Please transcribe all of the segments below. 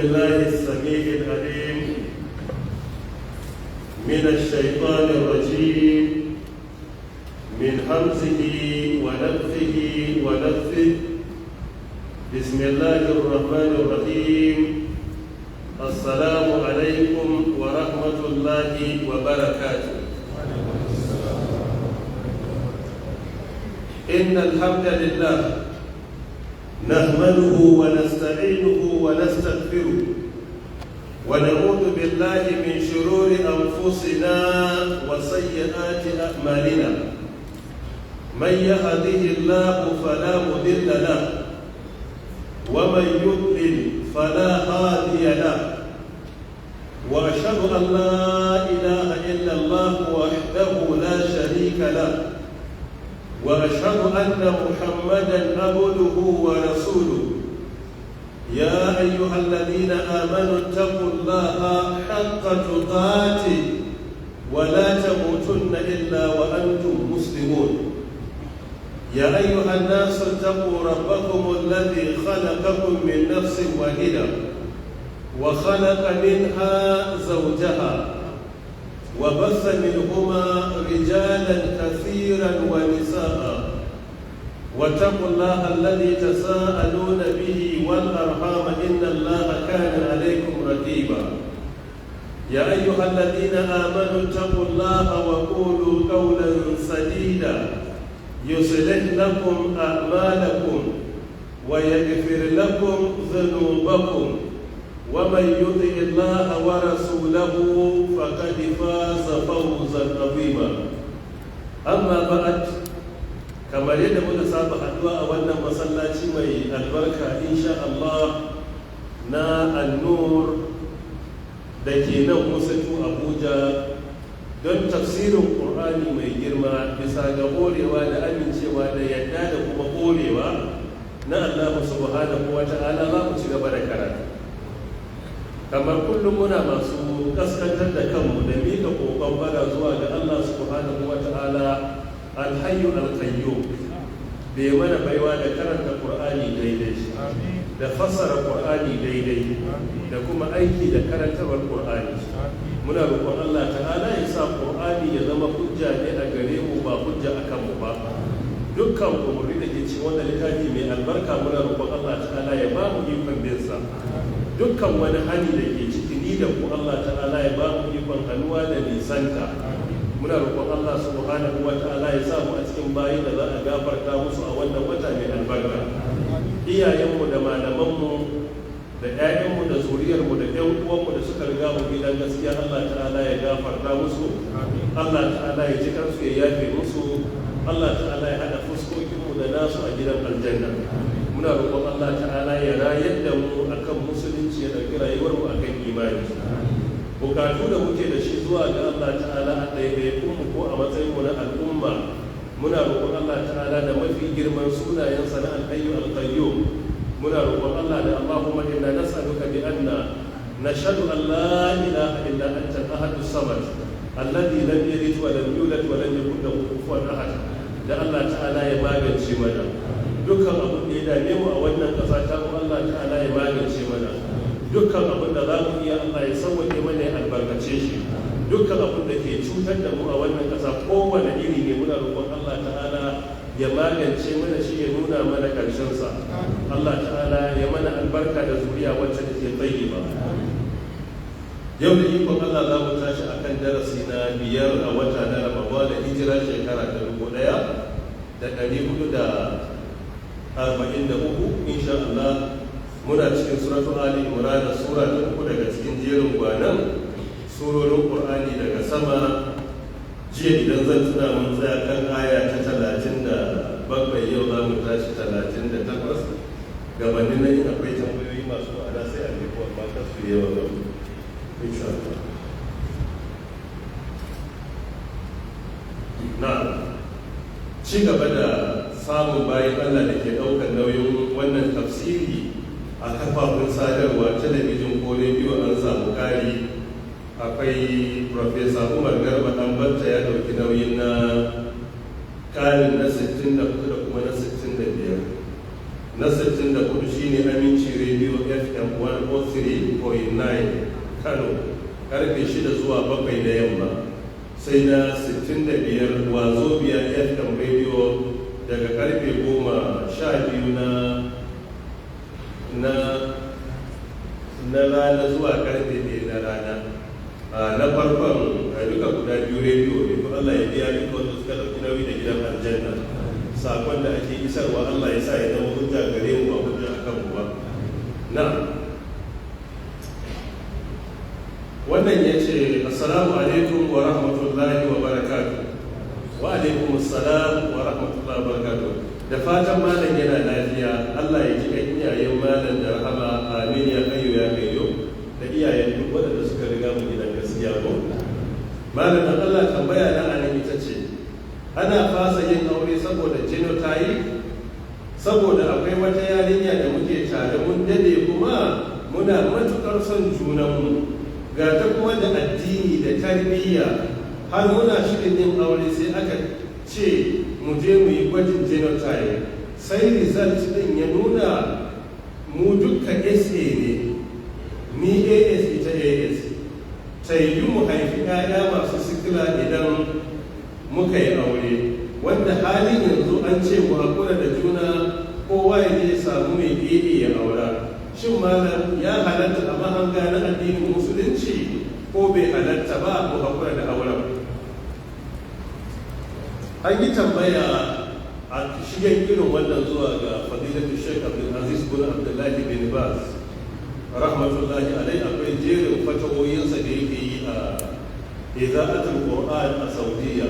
بالله السميع العليم من الشيطان الرجيم، من همزه ونفخه ونفثه. بسم الله الرحمن الرحيم. السلام عليكم ورحمة الله وبركاته. إن الحمد لله نحمده ونستعينه ونستغفره، ونعوذ بالله من شرور أنفسنا وسيئات أعمالنا. من يهده الله فلا مضل له، ومن يضلل فلا هادي له. وأشهد أن لا إله إلا الله وحده لا شريك له، واشهد ان محمدا عبده ورسوله. يا ايها الذين امنوا اتقوا الله حق تقاته ولا تموتن الا وانتم مسلمون. يا ايها الناس اتقوا ربكم الذي خلقكم من نفس واحده، وخلق منها زوجها، وبث منهما رجالا كثيرا ونساء. واتقوا الله الذي تساءلون به والارحام، ان الله كان عليكم رقيبا. يا ايها الذين امنوا اتقوا الله وقولوا قولا سديدا، يصلح لكم اعمالكم ويغفر لكم ذنوبكم، ومن يطع الله ورسوله فقد فاز فوزا عظيما. اما بعد، kamar yadda muka saba haduwa a wannan masallaci mai albarka, insha Allah, na Annur da ke nan Wuse 2, Abuja, don tafsirin Ƙur'ani mai girma, bisa ga horewa da amincewa da yadda da kuma horewa na Allah subhanahu wa ta'ala, za mu ci gaba da karatu kamar kullum. Muna masu kaskantar da kanmu da mika kokon bara zuwa ga Allah subhanahu wa ta'ala, alhayyu alqayyum, da ya mana baiwa da karanta Qur'ani daidai, da fassara Qur'ani daidai, da kuma aiki da karantarwar Qur'ani. Muna roƙon Allah ta'ala ya sa Qur'ani ya zama hujja ne a gare mu, ba hujja a kanmu ba. Dukkan umarni da ke cikin wannan littafi mai albarka, muna roƙon Allah ta'ala ya ba mu ikon bin sa. Dukkan wani hani da ke ciki, ni da ku, Allah ta'ala ya ba mu ikon hannuwa da nisanta. Muna roƙon Allah subhanahu wa ta'ala ya sa mu a cikin bayi da za a gafarta musu a wannan wata mai albarka. Iyayenmu da malamanmu da 'ya'yanmu da zuriyarmu da 'yan uwanmu da suka riga mu gidan gaskiya, Allah ta'ala ya gafarta musu, Allah ta'ala ya ji kansu, ya yafe musu, Allah ta'ala ya hada fuskokinmu da nasu a gidan aljanna. Muna roƙon Allah ta'ala ya rayar da mu akan musulunci, ya ɗauki rayuwar mu akan imani. Bukatu da muke da shi zuwa ga Allah ta'ala a ɗaiɗaikun mu ko a matsayin mu na al'umma, muna roƙon Allah ta'ala da mafi girman sunayensa na alhayyu alqayyum. Muna roƙon Allah da Allahumma inna nas'aluka bi anna nashhadu an la ilaha illa anta al-ahad as-samad alladhi lam yalid wa lam yulad wa lam yakul lahu kufuwan ahad, da Allah ta'ala ya magance mana dukkan abin da ya dame mu a wannan ƙasa ta mu. Allah ta'ala ya magance mana dukkan abin da za mu iya, Allah ya sauwaƙe mana, ya albarkace shi. Dukkan abin da ke cutar da mu a wannan ƙasa, kowane iri ne, muna roƙon Allah ta'ala ya magance mana shi, ya nuna mana ƙarshensa. Allah ta'ala ya mana albarka da zuriya wacce take tayyiba. Yau da ikon Allah za mu tashi akan darasi na 5 a wata na Ramadan da hijira shekara ta 1443, insha Allah. Muna cikin suratu Ali Imran, sura ta uku daga cikin jerin gwanan surorin Qur'ani daga sama. Jiya, idan zan tuna, mun tsaya kan aya ta 37, yau za mu tashi 38. Gabanin nan, akwai tambayoyi masu ma'ana sai a nemi, amma kar su yawa ba, insha Allah. Na ci gaba da samun bayan Allah da ke ɗaukar nauyin wannan tafsiri a kafafen sadarwa, talabijin ko rediyo, an samu kari. Akwai Professor Umar Garba Ɗanbatta, ya ɗauki nauyin na ƙarin na 64 da kuma na 65. Na 64 shine Aminci Radio FM 103.9 Kano, karfe 6 zuwa 7 na yamma. Sai na 65, Wazobia FM Radio, daga karfe 12 na rana zuwa karfe 1 na rana. Na farkon a duka guda biyu rediyo ne. Ko Allah ya biya duka wanda suka ɗauki nauyi da gidan aljanna. Sakon da ake isarwa, Allah ya sa ya zama hujja gare mu, ba hujja a kanmu ba. Na wannan ya ce, "Assalamu alaikum wa rahmatullahi wa barakatuh." Wa alaikum assalam wa rahmatullahi wa barakatuh. Da fatan malam yana lafiya. Allah ya ji kan iyayen malam da rahama. Amin ya hayyu ya qayyum. Da iyayen duk waɗanda suka riga mu gidan gaskiya. Ko malam, dan Allah tambaya na anan ita ce, ana fasa yin aure saboda genotype? Saboda akwai wata yarinya da muke tare mun dade, kuma muna matukar son junanmu, ga ta kuma da addini da tarbiyya, har muna shirin yin aure, sai aka ce mu je mu yi gwajin genotype, sai result din ya nuna mu dukka SA ne, ni AS, ita AS. Ta yi mu haifi 'ya'ya masu sikila idan muka yi aure, wanda halin yanzu an ce mu haƙura da juna, kowa ya je samu mai AA ya aura. Shin malam, ya halatta a mahanga na addinin Musulunci ko bai halatta ba mu haƙura da auren? An yi tambaya a shigen irin wannan zuwa ga Fadilatu Sheikh Abdulaziz bin Abdullahi bin Baz rahmatullahi alai. Akwai jerin fatawoyinsa da yake yi a Iza'atul Qur'an a Saudiya.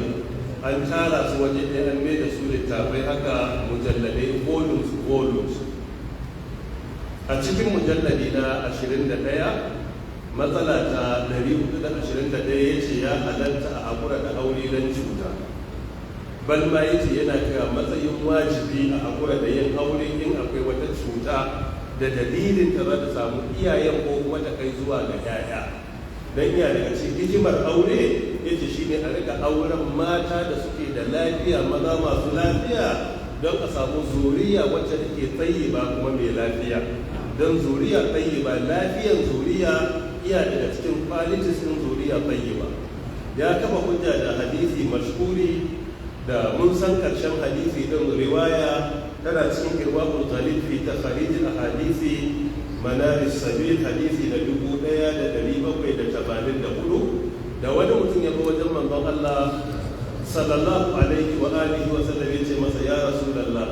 An tara su waje ɗaya, an mai da su littafai haka, mujalladai, volumes volumes. A cikin mujalladi na 21, matsala ta 421, ya ce ya halatta a haƙura da aure don cuta. Bal ma ya ce yana kira matsayin wajibi a haƙura da yin aure in akwai wata cuta da dalilin ta za ta samu iyayen ko kuma ta kai zuwa ga 'ya'ya. Don iya daga cikin hikimar aure, ya ce, shine a rika auren mata da suke da lafiya, maza masu lafiya, don a samu zuriya wacce take tsayi ba kuma mai lafiya. Don zuriya tsayi ba, lafiyan zuriya iya daga cikin qualities din zuriya tsayi ba. Ya kafa hujja da hadisi mashhuri da mun san karshen hadisi din. Riwaya tana cikin Irwa'ul Ghalil fi Takhrij Ahadisi Manar Sabil, hadisi na 1784, da wani mutum ya zo wajen manzon Allah sallallahu alaihi wa alihi wa sallam, ya ce masa, "Ya Rasulullah,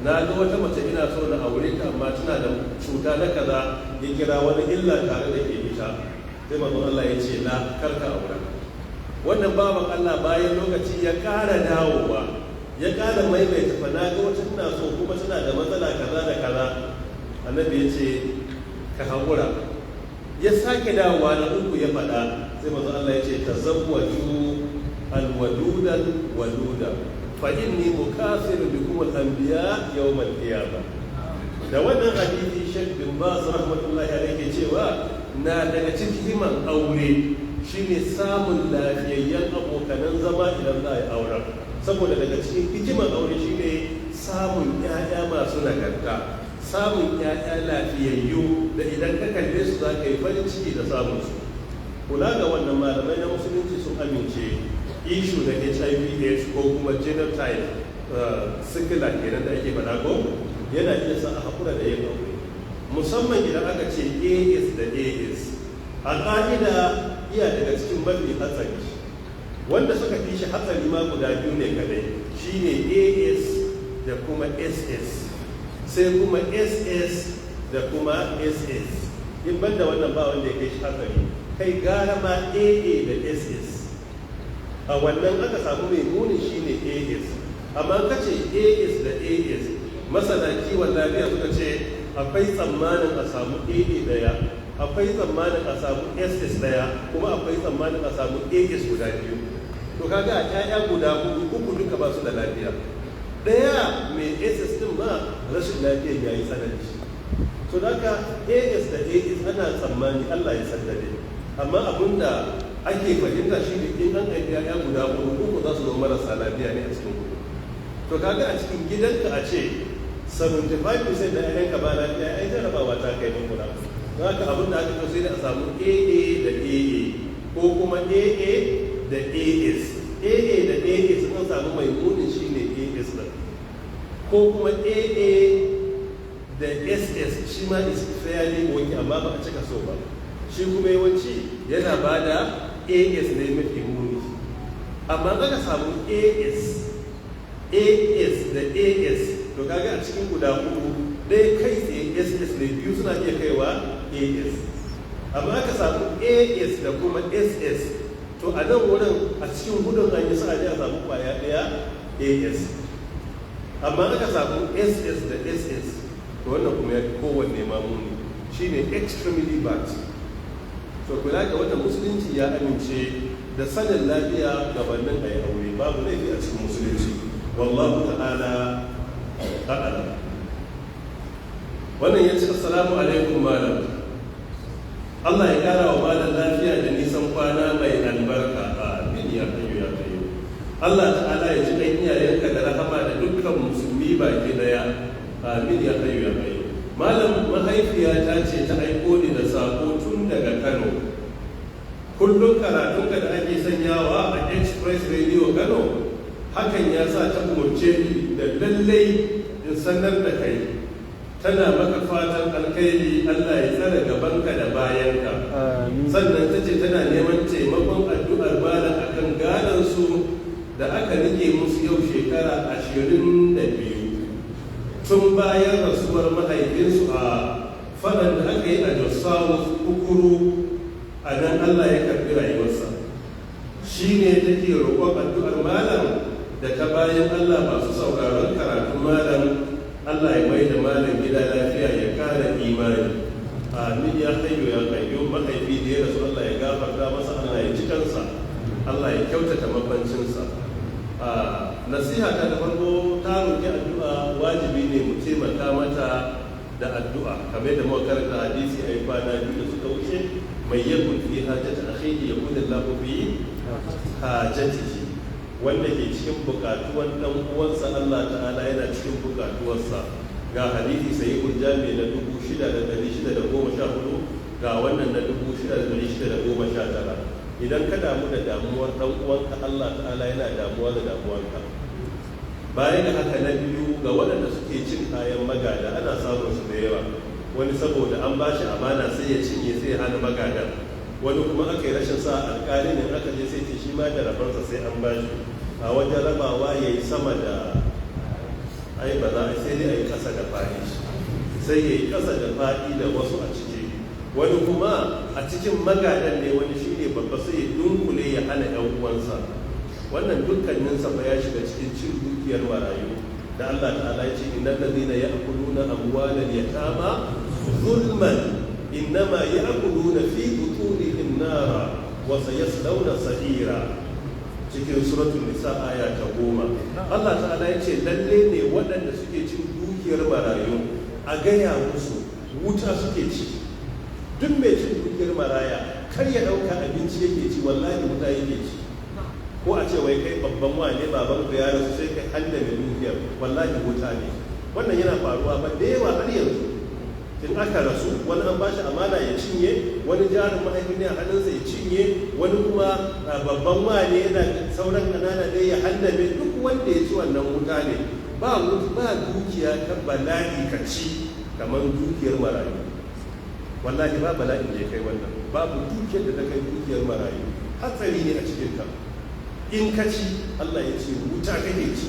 na ga wata mace ina so na aure ta, amma tana da cuta na kaza." Ya kira wani illa tare da ke ita. Sai manzon Allah ya ce, "La, karka aura." Wannan baban Allah bayan lokaci ya kara dawowa, ya kara maimaita, "Fa na ga wata ina so, kuma tana da matsala kaza da kaza." Annabi ya ce, "Ka haƙura." Ya sake dawowa na uku ya faɗa, sai manzon Allah ya ce, "Tazawwaju alwaludan waluda, fa inni mukasiru bikum al-anbiya yawm al-qiyamah." Da wannan hadisi Sheikh bin Baz rahmatullahi alayhi cewa na daga cikin hikiman aure shine samun lafiyayyen abokanan zama idan za a yi auren. Saboda daga cikin hikiman aure shine samun 'ya'ya masu nagarta, samun 'ya'ya lafiyayyu da idan ka kalle su za ka yi farin ciki da samun su. Kula ga wannan, malamai na Musulunci sun amince issue da HIV AIDS ko kuma genotype sikila kenan da ake faɗa ko, yana iya sa a haƙura da yin aure, musamman idan aka ce AS da AS. A ƙa'ida iya daga cikin mafi hatsari. Wanda suka fi shi hatsari ma guda biyu ne kadai, shine AS da kuma SS, sai kuma SS da kuma SS. In banda wannan, ba wanda ya kai shi hatsari. Kai, gara ma AA da SS. A wannan aka samu mai muni shine AS. Amma ka ce AS da AS, masana kiwon lafiya suka ce akwai tsammanin a samu AA daya, akwai tsammanin a samu SS daya, kuma akwai tsammanin a samu AS guda biyu. To kaga a ƴaƴa guda hudu, uku duka ba su da lafiya, daya mai SS din ma rashin lafiyar yayi tsanani. To haka AS da AS ana tsammani, Allah ya sallade. Amma abinda ake fahimta shi ne in an haifi ƴaƴa guda hudu, uku za su zama marasa lafiya ne a cikin hudu. To kaga a cikin gidanka a ce 75% da 'ya'yanka ba lafiya, ai jarabawa ta kai makura. Don haka abin da aka so, sai da a samu AA da AA, ko kuma AA da AS. AA da AS, sun samu mai munin shine AS din, ko kuma AA da SS, shi ma is fairly okay, amma ba a cika so ba. Shi kuma yawanci yana ba da AS ne mafi muni. Amma aka samu AS, AS da AS, to kaga a cikin guda hudu, ɗaya kai tsaye SS ne, biyu suna iya kaiwa AS. Amma aka samu AS da kuma SS, to a nan wurin a cikin hudun an yi sa'a a samu kwaya ɗaya AS. Amma aka samu SS da SS, to wannan kuma ya fi kowanne mamuni, shine extremely bad. To kula ga wannan, Musulunci ya amince da sanin lafiya gabanin a yi aure, babu laifi a cikin Musulunci. Wallahu ta'ala a'lam. Wannan ya ce, "Assalamu alaikum malam. Allah ya kara wa malam lafiya da nisan kwana mai albarka. Amin ya hayyu ya qayyum. Allah ta'ala ya ji ɗan iyayenka da rahama da dukkan musulmi baki daya. Amin ya hayyu ya qayyum. Malam, mahaifiyata ce ta aiko ni da sako tun daga Kano. Kullum karatunka da ake sanyawa a Express Radio Kano, hakan ya sa ta umarce ni da lallai in sanar da kai tana maka fatan alkhairi, Allah ya tsare gabanka da bayanka. Sannan ta ce tana neman taimakon addu'ar malam akan gadon su da aka rike musu yau shekara 22, tun bayan rasuwar mahaifinsu a faɗan da aka yi a Jos South Kukuru, a nan Allah ya karbi rayuwarsa. Shi ne take roƙon addu'ar malam da ta bayan Allah masu sauraron karatun malam. Allah ya mai da malam gida lafiya, ya kara imani. Amin ya hayyu ya qayyum." Mahaifi da ya rasu, Allah ya gafarta masa, Allah ya ji kansa, Allah ya kyautata makwancinsa. Nasiha ta da farko, ta roƙi addu'a, wajibi ne mu taimaka mata da addu'a, kamar da muka karanta hadisi a kwana 2 da suka wuce: "Man yakun fi hajati akhihi yakun Allahu fi hajatihi." Wanda ke cikin bukatuwan dan uwansa, Allah ta'ala yana cikin bukatuwarsa. Ga hadisi sahihul jami na 6614, ga wannan na 6619. Idan ka damu da damuwar dan uwanka, Allah ta'ala yana damuwa da damuwarka. Bayan da haka, na biyu, ga waɗanda suke cin kayan magada, ana samun su da yawa. Wani saboda an ba shi amana sai ya cinye, sai ya hana magada. Wani kuma aka yi rashin sa, alƙali ne aka je, sai ce shi ma da rabarsa sai an ba shi. A wajen rabawa ya yi sama da ai ba za a sai dai a yi ƙasa da faɗi, sai ya yi ƙasa da faɗi da wasu a ciki. Wani kuma a cikin magadan ne, wani shi ne babba, sai ya dunkule ya hana 'yan uwansa. Wannan dukkaninsa fa ya shiga cikin cin dukiyar marayu da Allah ta'ala ya ce: "Innal ladina ya'kuluna amwalal yatama zulman innama ya'kuluna fi butunihim nara wa sayaslawna sa'ira." Cikin Suratul Nisa aya ta 10, Allah ta'ala ya ce lalle ne waɗanda suke cin dukiyar marayu, a gaya musu wuta suke ci. Duk mai cin dukiyar maraya kar ya ɗauka abinci yake ci, wallahi wuta yake ci. Ko a ce wai kai babban wane, baban ku ya rasu, sai kai handa mai dukiyar, wallahi wuta ne. Wannan yana faruwa ba da yawa har yanzu. In aka rasu, wani an bashi amana ya cinye, wani jarin mahaifin ne a hannunsa ya cinye, wani kuma babban wane yana sauran ƙanana ne ya handame. Duk wanda ya ci wannan wuta ne. Ba ba dukiya ta bala'i ka ci kamar dukiyar marayu, wallahi ba bala'in da ya kai wannan. Babu dukiyar da ta kai dukiyar marayu hatsari ne a cikin ta. In ka ci, Allah ya ce wuta kake ci,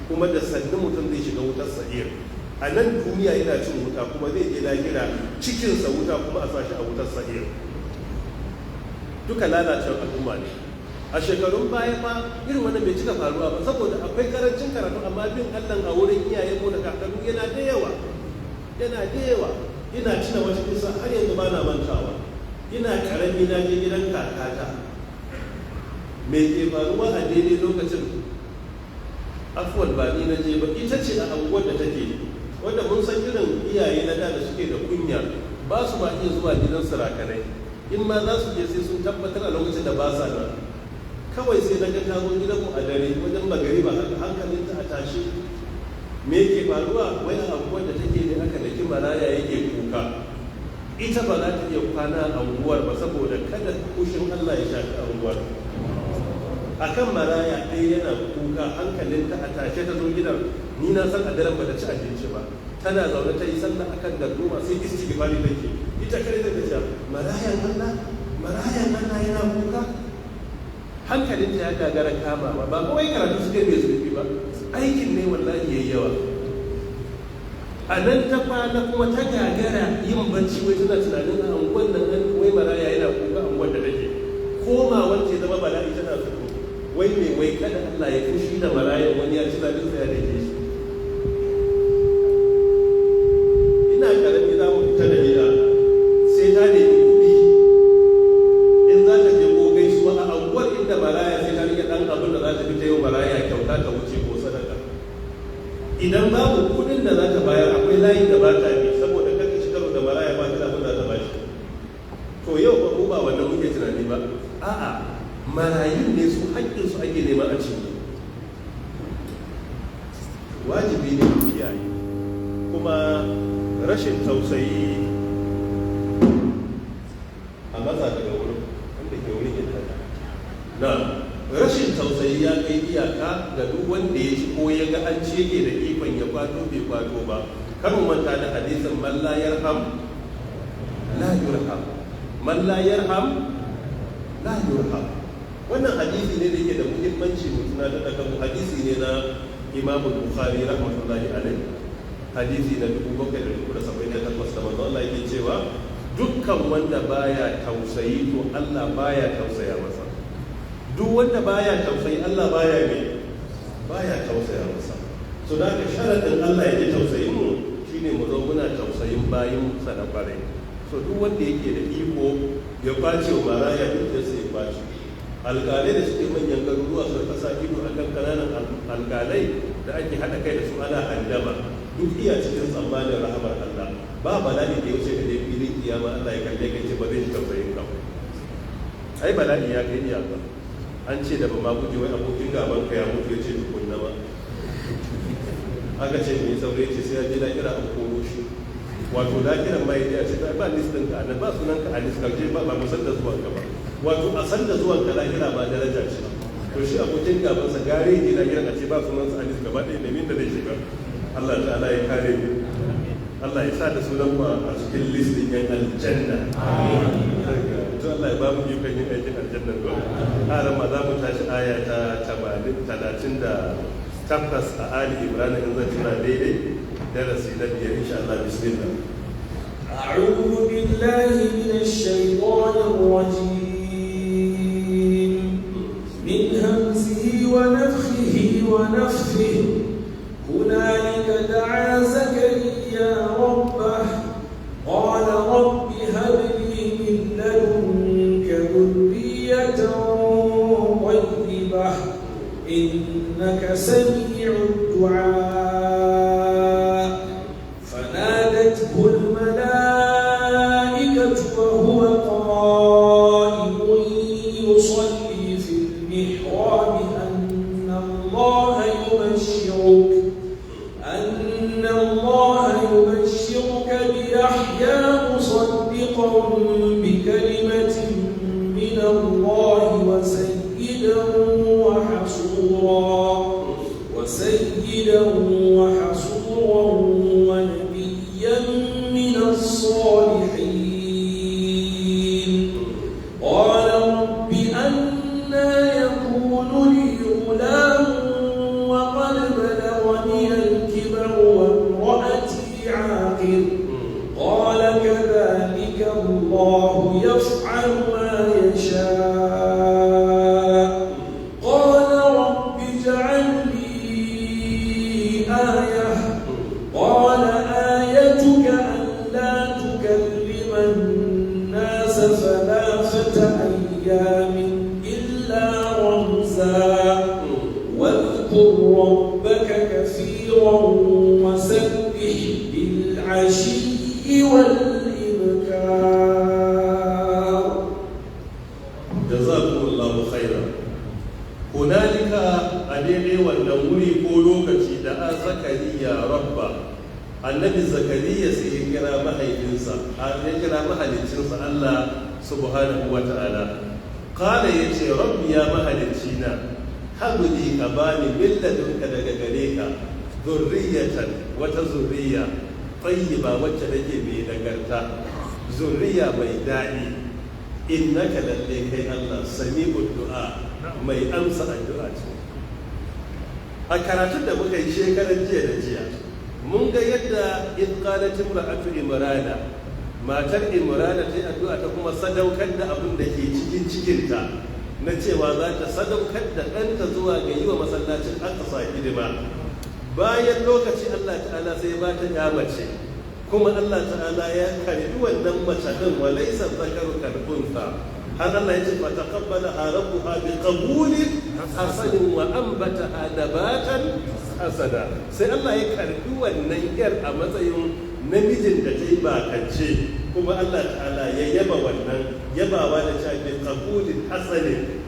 kuma da sannu mutum zai shiga wutar sa'ir. A nan duniya yana cin wuta, kuma zai je lahira cikinsa wuta, kuma a sashi a wutar sa'ir. Duka lalacewar al'umma ne. A shekarun baya fa irin wannan bai cika faruwa ba, saboda akwai karancin karatu, amma bin Allah a wurin iyaye mu da kakannu yana da yawa, yana da yawa. Ina tuna wata kisa har yanzu ba na mantawa. Ina karami na je gidan kakata. Me ke faruwa a daidai lokacin? Afuwan, ba ni na je ba, ita ce a anguwar da take, wanda mun san irin iyaye na da da suke da kunya, ba su ma iya zuwa gidan sarakanai. In ma za su je, sai sun tabbatar a lokacin da ba sa nan. Kawai sai na ga ta zo gidanmu a dare wajen magariba, hankalinta a tashi. Me ke faruwa? Wai a anguwar da take ne aka daki maraya yake kuka. Ita ba za ta iya kwana a anguwar ba saboda kada kushin Allah ya shafi anguwar. Akan maraya ɗaya yana kuka, hankalinta a tashe ta zo gidan. Ni na san a daren ba ta ci abinci ba. Tana zaune ta yi sallah akan darduma, sai istighfari take ita kare ta ce, "Marayan Allah, marayan Allah yana kuka." Hankalinta ya gagara kamawa. Ba kawai karatu suke mai zurfi ba, aikin ne wallahi yayi yawa. A nan ta kwana kuma ta gagara yin bacci, wai tana tunanin a anguwan nan an wai maraya yana kuka. Anguwan da take koma wance zama bala'i, tana fito wai mai wai kada Allah ya fushi da marayan, wani ya ci zaɓin sa ya dake shi. Ina karami za mu fita da gida, sai ta nemi kuɗi in za ta je ko gaisuwa a anguwar inda maraya, sai ta rike ɗan abin da za ta fita yau maraya kyauta ta wuce ko sadaka. Idan babu kuɗin da za ta bayar, akwai layin da ba ta bi saboda kar ta ci karo da maraya ba ta da abin da za ta bashi. To yau ba mu ba wannan muke tunani ba. A'a, marayun ne su haƙƙin su ake nema a ciki. Wajibi ne mu kiyaye. Kuma rashin tausayi, a matsa daga wurin wanda ke wurin yin haka na rashin tausayi ya kai iyaka ga duk wanda ya ci ko ya ga an ci, yake da ikon ya kwato bai kwato ba. Kar mu manta da hadisin "Man la yarham la yurham, man la yarham la yurham". Wannan hadisi ne da yake da muhimmanci mu tunatar da kanmu. Hadisi ne na Imam Bukhari rahmatullahi alaihi, hadisi na 7378, da manzo Allah yake cewa dukkan wanda baya tausayi, to Allah baya tausaya masa. Duk wanda baya tausayi, Allah baya me baya tausaya masa. So da ka sharadin Allah ya ji tausayin mu shine mu zo muna tausayin bayin sa na kwarai. So duk wanda yake da iko ya kwace wa maraya dukiyarsa, ya kwace. Alƙalai da suke manyan garuruwa su rika sa ido akan kananan alƙalai da ake haɗa kai da su ana handama. Duk iya cikin tsammanin rahamar Allah. Ba bala'i da ya wuce ka je filin kiyama Allah ya kalle ka ce ba zai ji tausayin ka. Ai bala'i ya kai iyaka. An ce da ba ma guje wai abokin gaban ka ya mutu, ya ce tukunna ba. Aka ce mai saurayi ce sai ya je lahira an koro shi. Wato lahiran ma ya ce ba list ɗinka a nan, ba sunan ka a list, ka je ba ba mu san da zuwan ka ba. Wato a san da zuwan ka lahira ba daraja ce. To shi abokin gabansa gare je lahiran a ce ba sunansa a list gaba ɗaya, da da zai shiga. Allah ta'ala ya kare mu. Allah ya sa da sunan mu a cikin list ɗin yan aljanna. To Allah ya ba mu ikon yin aikin aljanna. Ko ma za mu tashi aya ta 38 a Ali Imran in zan tuna daidai, darasi na biyar insha Allah. Bismillah. أعوذ بالله من الشيطان الرجيم، من همزه ونفخه ونفثه. هنالك دعا زكريا ربه، قال رب هب لي من لدنك ذرية طيبة إنك سميع الدعاء. فنادته الملائكة وهو قائم يصلي في المحراب أن الله يبشرك بيحيى مصدقا بكلمة من الله وسيدا وحصورا ونبيا من الصالحين. قال رب أنى يكون لي غلام وقد بلغني الكبر وامرأتي عاقر؟ قال كذلك الله يفعل ما يشاء. قال رب اجعل لي آية. قال آيتك ألا تكلم الناس 3 أيام إلا رمزا، واذكر ربك كثيرا وسبح بالعشي والإبكار. Jazakumullahu khairan. Hunalika, a daidai wannan wuri ko lokaci. da Zakariya rabba, annabi Zakariya sai ya kira mahaifinsa, ya kira mahaliccinsa Allah subhanahu wa ta'ala. Qala, yace: "Rabbi, ya mahaliccina, habli, ka bani, min ladunka, daga gare ka, zurriyatan, wata zurriya, tayyiba, wacce take mai nagarta, zurriya mai daɗi. Innaka, lalle kai Allah, sami'ud du'a, mai amsa addu'a ce." A karatun da muka yi shekaran jiya da jiya, mun ga yadda idh qalat imra'atu Imrana, matar Imrana, ta yi addu'a, ta kuma sadaukar da abin da ke cikin cikinta, na cewa za ta sadaukar da ɗanta zuwa ga yi wa masallacin Aqsa hidima. Bayan lokaci Allah ta'ala sai ba ta ya mace, kuma Allah ta'ala ya karbi wannan mace din, wa laysa dhakaru kal untha, har Allah ya ce: "Fa taqabbalaha rabbuha bi qabulin hasanin wa anbataha nabatan hasana." Sai Allah ya karbi wannan yar a matsayin namijin da ta yi bakance, kuma Allah ta'ala ya yaba wannan yabawa da cewa bi qabulin hasanin.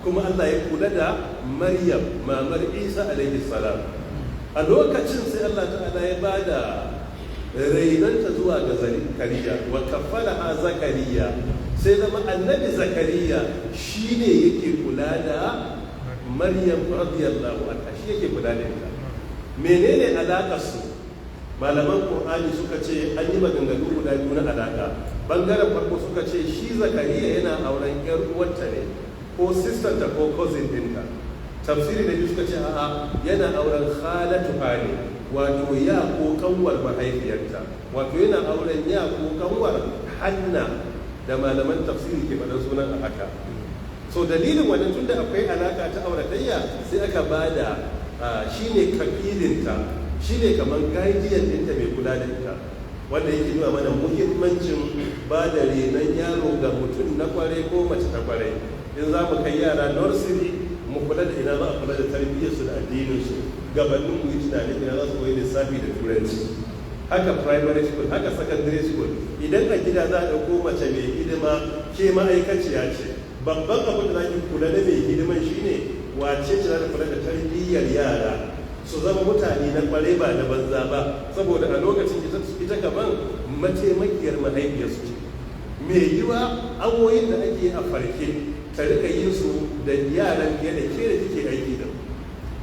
Kuma Allah ya kula da Maryam, mamar Isa alaihi salam. A lokacin sai Allah ta'ala ya bada rainanta zuwa ga Zakariya, wa kaffalaha Zakariya, sai zama annabi Zakariya shine yake kula da Maryam radiyallahu anha, shi yake kula da ita. Menene alakar su? Malaman Qur'ani suka ce an yi maganganu guda biyu na alaka. Bangaren farko suka ce shi Zakariya yana auren yar uwarta ne, ko sister ta ko cousin dinta. Tafsiri da biyu suka ce a'a, yana auren khalatuha ne, wato ya ko kanwar mahaifiyarta, wato yana auren ya ko kanwar Hanna, da malaman tafsiri ke faɗar sunan a haka. So dalilin wannan, tunda akwai alaka ta auratayya, sai aka bada shine kafilinta, shine kamar guardian ɗinta, mai kula da ita, wanda yake nuna mana muhimmancin ba da renon yaro ga mutum na kwarai ko mace ta kwarai. In za mu kai yara nursery, mu kula da ina za a kula da tarbiyyarsu da addininsu, gabanin mu yi tunanin ina za su koyi lissafi da Turanci. Haka primary school, haka secondary school. Idan a gida za a ɗauko mace mai hidima, ke ma'aikaciya ce, babban abin da za ki kula da mai hidiman shine wace ce za ta kula da tarbiyyar yara su zama mutane na kware, ba na banza ba, saboda a lokacin ita kaman mataimakiyar mahaifiyarsu ce. Mai yiwa awoyin da ake a farke ta rika yin su da yaran fiye da ke da kike aiki da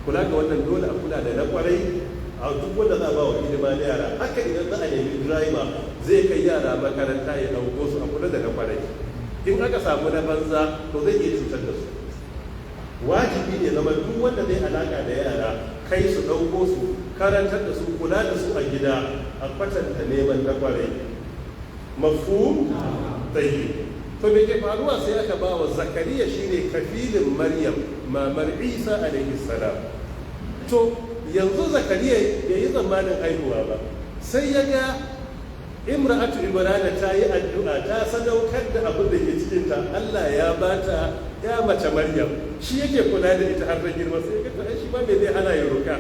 kula ga wannan. Dole a kula da na kwarai a duk wanda za a ba wa hidima na yara. Haka idan za a nemi driver zai kai yara makaranta ya ɗauko su, a kula da na kwarai. In aka samu na banza, to zai iya cutar da su. Wajibi ne zama duk wanda zai alaka da yara, kai su, ɗauko su, karantar da su, kula da su a gida, a kwatanta neman na kwarai. Mafhum? Tayyib. To, me ke faruwa? Sai aka ba wa Zakariya, shine kafilin Maryam, mamar Isa alaihi salam. To yanzu Zakariya bai yi tsammanin haihuwa ba, sai ya ga imra'atu Imrana ta yi addu'a, ta sadaukar da abin da ke cikinta, Allah ya bata ya mace Maryam, shi yake kula da ita har ta girma. Sai ya ga shi ma me zai hana ya roka?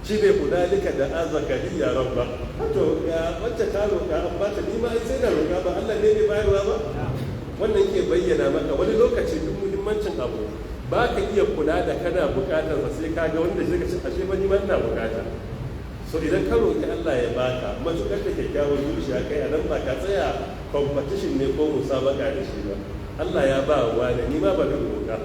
Shi ne hunalika da'a Zakariya rabba. To ga wacce ta roka an bata, ni ma sai na roka, ba Allah ne mai bayarwa ba? Wannan ke bayyana maka wani lokaci duk muhimmancin abu ba ka iya kula da kana bukatar sa, sai ka ga wanda shi ka ce, ashe ba ni ma ina bukata. So idan ka roki Allah ya baka, matukar da kyakkyawar zuciya kai a nan, ba ka tsaya competition ne ko musabaka da shi ba. Allah ya ba wa ni ma ba roka.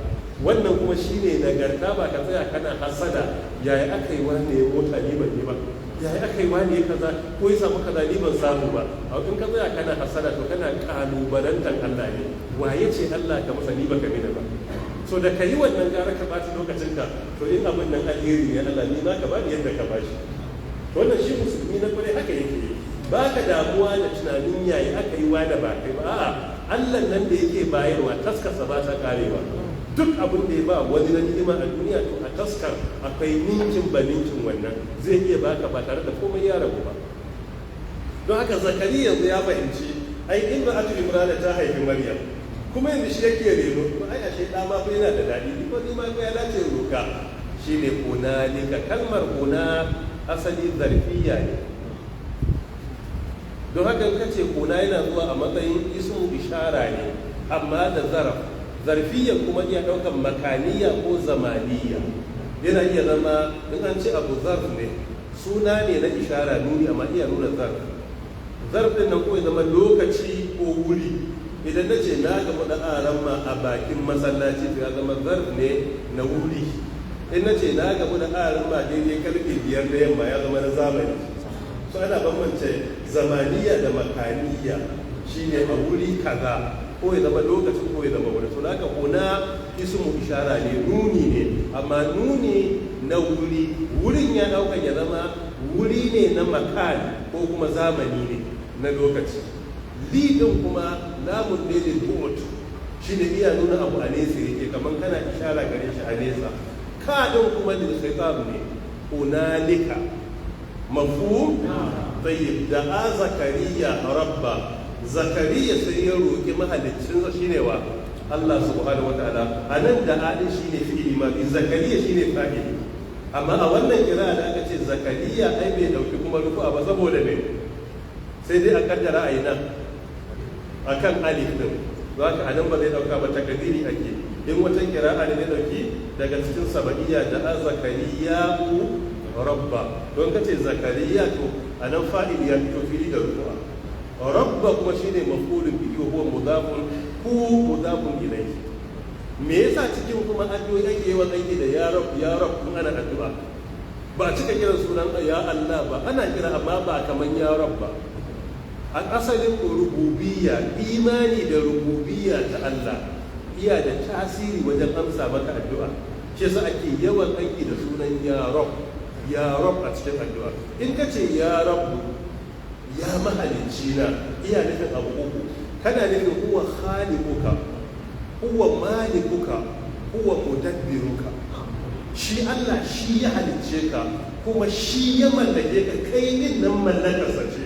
Wannan kuma shine nagarta, ba ka tsaya kana hasada, yaya aka yi wani ya mota ni ban yi ba, yaya aka yi wani ya kaza ko ya samu kaza ni ban samu ba. A in ka tsaya kana hasada, to kana kalubalantar Allah ne. Waye ce Allah ka masa ni baka mini ba? So da ka yi wannan, gara ka ɓata lokacinka, to in abin nan alheri ne, Allah, ni ma ka bani yadda ka bashi. Wannan shi musulmi na kwarai haka yake yi. Ba ka damuwa da tunanin yayi aka yi wani ba kai ba. A'a, Allah nan da yake bayarwa, taskarsa ba ta karewa. Duk abin da ya ba wani na ni'ima a duniya, to a taskar akwai ninkin ba ninkin wannan, zai iya baka ba tare da komai ya ragu ba. Don haka Zakariya yanzu ya fahimci ai imra'atu Imrana ta haifi Maryam, kuma yanzu shi yake reno, to ai ashe da ma fa yana da daɗi, ni ko ni ma ya dace roka. Shine hunalika. Kalmar huna asali zarfiya ne, don haka in kace huna yana zuwa a matsayin ismu ishara ne, amma da zaraf. Zarfiya kuma iya ɗaukan makaniya ko zamaniya. Yana iya zama in an ce abu zarf ne, suna ne na ishara, nuni, amma iya nuna zarf. Zarf din nan ko ya zama lokaci ko wuri. Idan na ce na gamu da aramma a bakin masallaci, to ya zama zarf ne na wuri. In na ce na gamu da aramma daidai karfe 5 da yamma, ya zama na zamani. So ana bambance zamaniya da makaniya, shine a wuri kaza, ko ya zama lokacin ko ya zama wuri. So haka هنا ismu ishara ne, nuni ne, amma nuni na wuri. Wurin ya dauka ya zama wuri ne na makan ko kuma zamani ne na lokaci. لِ din kuma lamun ne للبعد, shine iya nuna abu a nesa yake, kamar kana ishara gare shi a nesa. ك din kuma للخطاب ne, هنالك. مفهوم؟ طيب. دعا زكريا ربه. Zakariya sai ya roki mahaliccinsa, shine wa? Allah subhanahu wataala. Anan دعا din shine fi'ili madi, Zakariya shine fa'ili. Amma a wannan kira da aka ce Zakariya, ai bai dauki kuma rufu'a ba. Saboda me? Sai dai a kaddara a nan akan alif din. Zaka anan ba zai dauka ba, takadiri ake. In wata kira'a ne zai dauki daga cikin saba'iyya, دعا زكريا ربه. Don kace Zakariya, to anan fa'il ya fito fili da rufu'a, ربه kuma shine maf'ulun bihi wa huwa mudafun, ku mudafun ilayhi. Me yasa cikin kuma addu'o'i ake yawan aiki da ya rab, ya rab kun ana addu'a? Ba a cika kiran sunan ya Allah ba. Ana kira, amma ba kaman ya rab ba. A asalin rububiyya, imani da rububiyya ta Allah iya da tasiri wajen amsa maka addu'a. Shi yasa ake yawan aiki da sunan ya rab, ya rab a cikin addu'a. In ka ce ya rabu, ya mahalicci na, iya nufin abu uku. Kana nufin هو خالقك، هو مالكك، هو مدبرك. Shi Allah shi ya halicce ka, kuma shi ya mallake ka, kai din nan mallakarsa ce.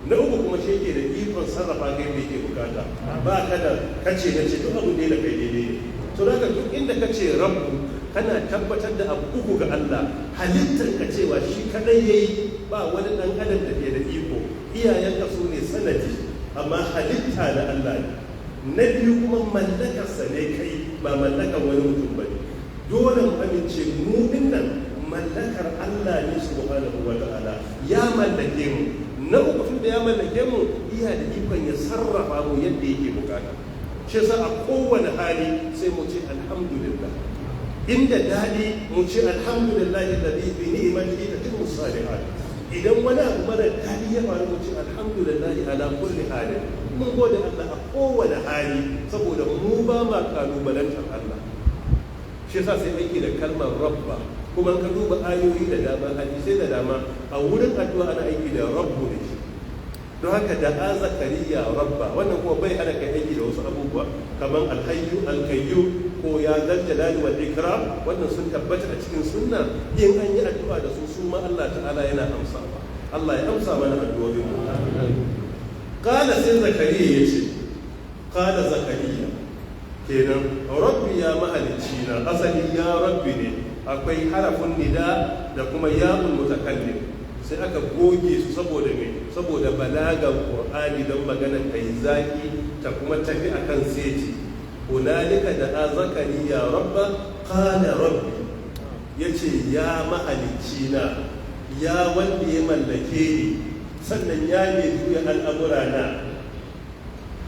Na uku kuma shi yake da ikon sarrafa kai da yake bukata. Ba ka da kace na ce, duk abin da ya kai daidai ne. To haka duk inda ka ce rabbu, kana tabbatar da abu uku ga Allah: halittar ka, cewa shi kadai yayi, ba wani dan adam da ke da iko, iyayenka su ne sanadi, amma halitta na Allah ne. Na biyu kuma mallakarsa ne kai, ba mallakar wani mutum ba ne. Dole mu amince mu dinnan mallakar Allah ne subhanahu wa ta'ala, ya mallake mu. Na uku, tun da ya mallake mu, iya da ikon ya sarrafa mu yadda yake bukata. Shi yasa a kowane hali sai mu ce alhamdulillah. Inda daɗi mu ce الحمد لله الذي بنعمته تتم الصالحات. Idan wani abu mara daɗi ya faru, mu ce الحمد لله على كل حال. Mun gode Allah a kowane hali, saboda mu ba ma kalubalantar Allah. Shi yasa sai aiki da kalmar rabba. Kuma ka duba ayoyi da dama, hadisai da dama, a wurin addu'a ana aiki da rabbu ne shi. Don haka دعا زكريا ربه. Wannan kuma bai hana kai aiki da wasu abubuwa kamar الحي القيوم ko يا ذا الجلال والإكرام. Wannan sun tabbata a cikin sunna, in an yi addu'a da su, su ma Allah ta'ala yana amsawa. Allah ya amsa mana addu'o'in mu. قال, sai Zakariya yace, قال زكريا kenan, رب, ya mahalicci na. Asali ya rabbi ne, akwai harafin nida da kuma ya'ul mutakallim, sai aka goge su. Saboda me? Saboda balagan Qur'ani, don magana ta yi zaki ta kuma tafi akan seti. هنالك دعا زكريا ربه قال رب, yace ya mahalicci na, ya wanda ya mallake ni, sannan ya mai juya al'amura na,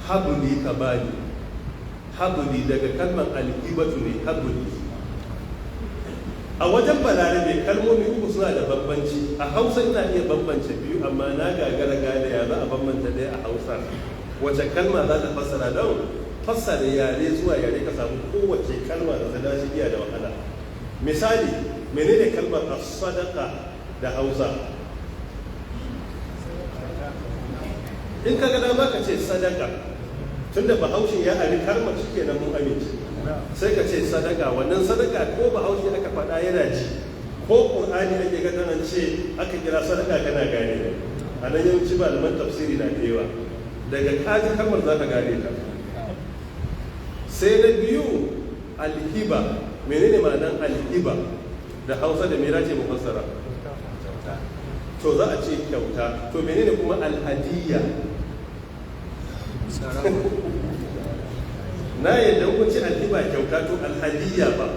هب لي, ka bani. هب لي daga kalmar الهبة ne. هب لي a wajen Balarabe, kalmomi uku suna da bambanci. A Hausa ina iya bambance biyu, amma na gagara gane ya za a bambanta ɗaya a Hausa, wace kalma za ta fassara. Don fassara yare zuwa yare ka samu kowace kalma da ta dace iya da wahala. Misali, menene kalmar as-sadaqa da Hausa? In ka ga dama ka ce sadaka, tunda Bahaushe ya ari kalmar shi kenan, mun amince, sai ka ce sadaka. Wannan sadaka ko Bahaushe aka faɗa yana ji, ko Ƙur'ani ake ga an ce aka kira sadaka kana gane. Ne a nan yawanci malaman tafsiri na da yawa, daga kaji kalmar za ka gane ta. Sai na biyu, الهبة. Menene ma'anan الهبة da Hausa? Da mera ce mufassara? To za a ce kyauta. To menene kuma الهدية? Na yadda kun ce الهبة kyauta, to الهدية ba?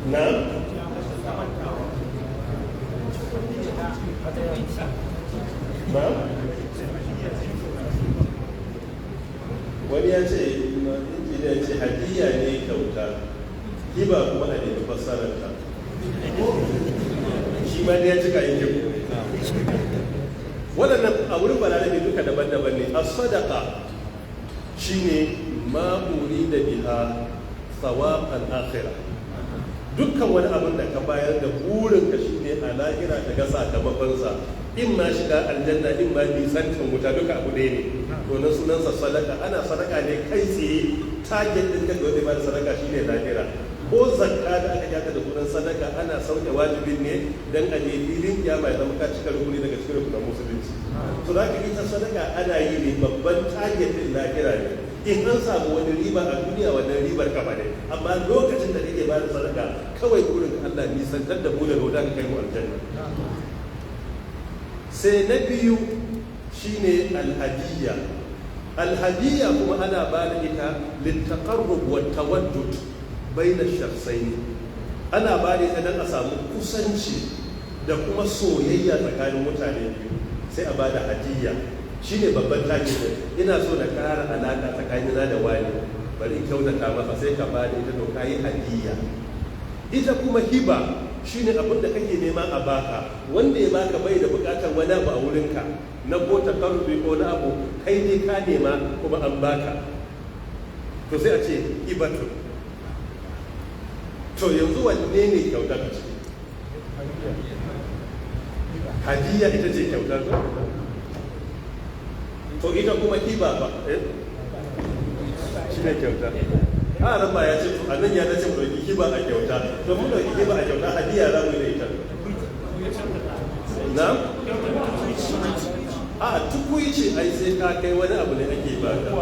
Na na wani ya ce, injiniya ya ce hadiyya ne kyauta, hiba kuma a nemi fassararta. Shi ma dai ya cika yin waɗannan a wurin Balarabe duka daban-daban ne. A sadaka shine ma da biha thawab al-akhirah. Dukkan wani abin da ka bayar da burin ka shine a lahira ka ga sakamakonsa, in ma shiga aljanna, in ma nisantan wuta, duka abu ɗaya ne, to na sunansa sadaka. Ana sadaka ne kai tsaye, target ɗin kan da wanda ba da sadaka shine lahira. Ko zakka da aka kyata da sunan sadaka, ana sauke wajibin ne dan a je filin kiyama ya zama ka cika rukuni daga cikin rukunan musulunci. To za ka ita sadaka ana yi ne, babban target ɗin lahira ne. In an samu wani riba a duniya, wannan ribar kafa ne. Amma lokacin da kake ba da sadaka, kawai burin Allah nisantar da mu daga wuta, ka kai mu aljanna. Sai na biyu shine alhadiyya. Alhadiyya kuma ana ba da ita littaqarrub wa tawaddud baina shakhsaini. Ana ba da ita dan a samu kusanci da kuma soyayya tsakanin mutane biyu, sai a ba da hadiyya. Shine babban target. Ina so na ƙara alaƙa tsakanina da wani, bari in kyautata masa, sai ka ba da ita, to kayi hadiyya. Ita kuma hiba shine abin da kake nema a baka, wanda ya baka bai da bukatar wani abu a wurinka na ko takarrubi ko na abu, kai ne ka nema kuma an baka, to sai a ce hibatu. To yanzu wanne ne kyauta ka ciki? Hadiyya ita ce kyauta. To ita kuma hiba ba, eh, shi ne kyauta. A ran ba ya ce a nan ya dace mu dauki hiba a kyauta. To mun dauki hiba a kyauta, hadiya za mu yi da ita. Na a tukuici, ai sai ka kai wani abu ne ake baka.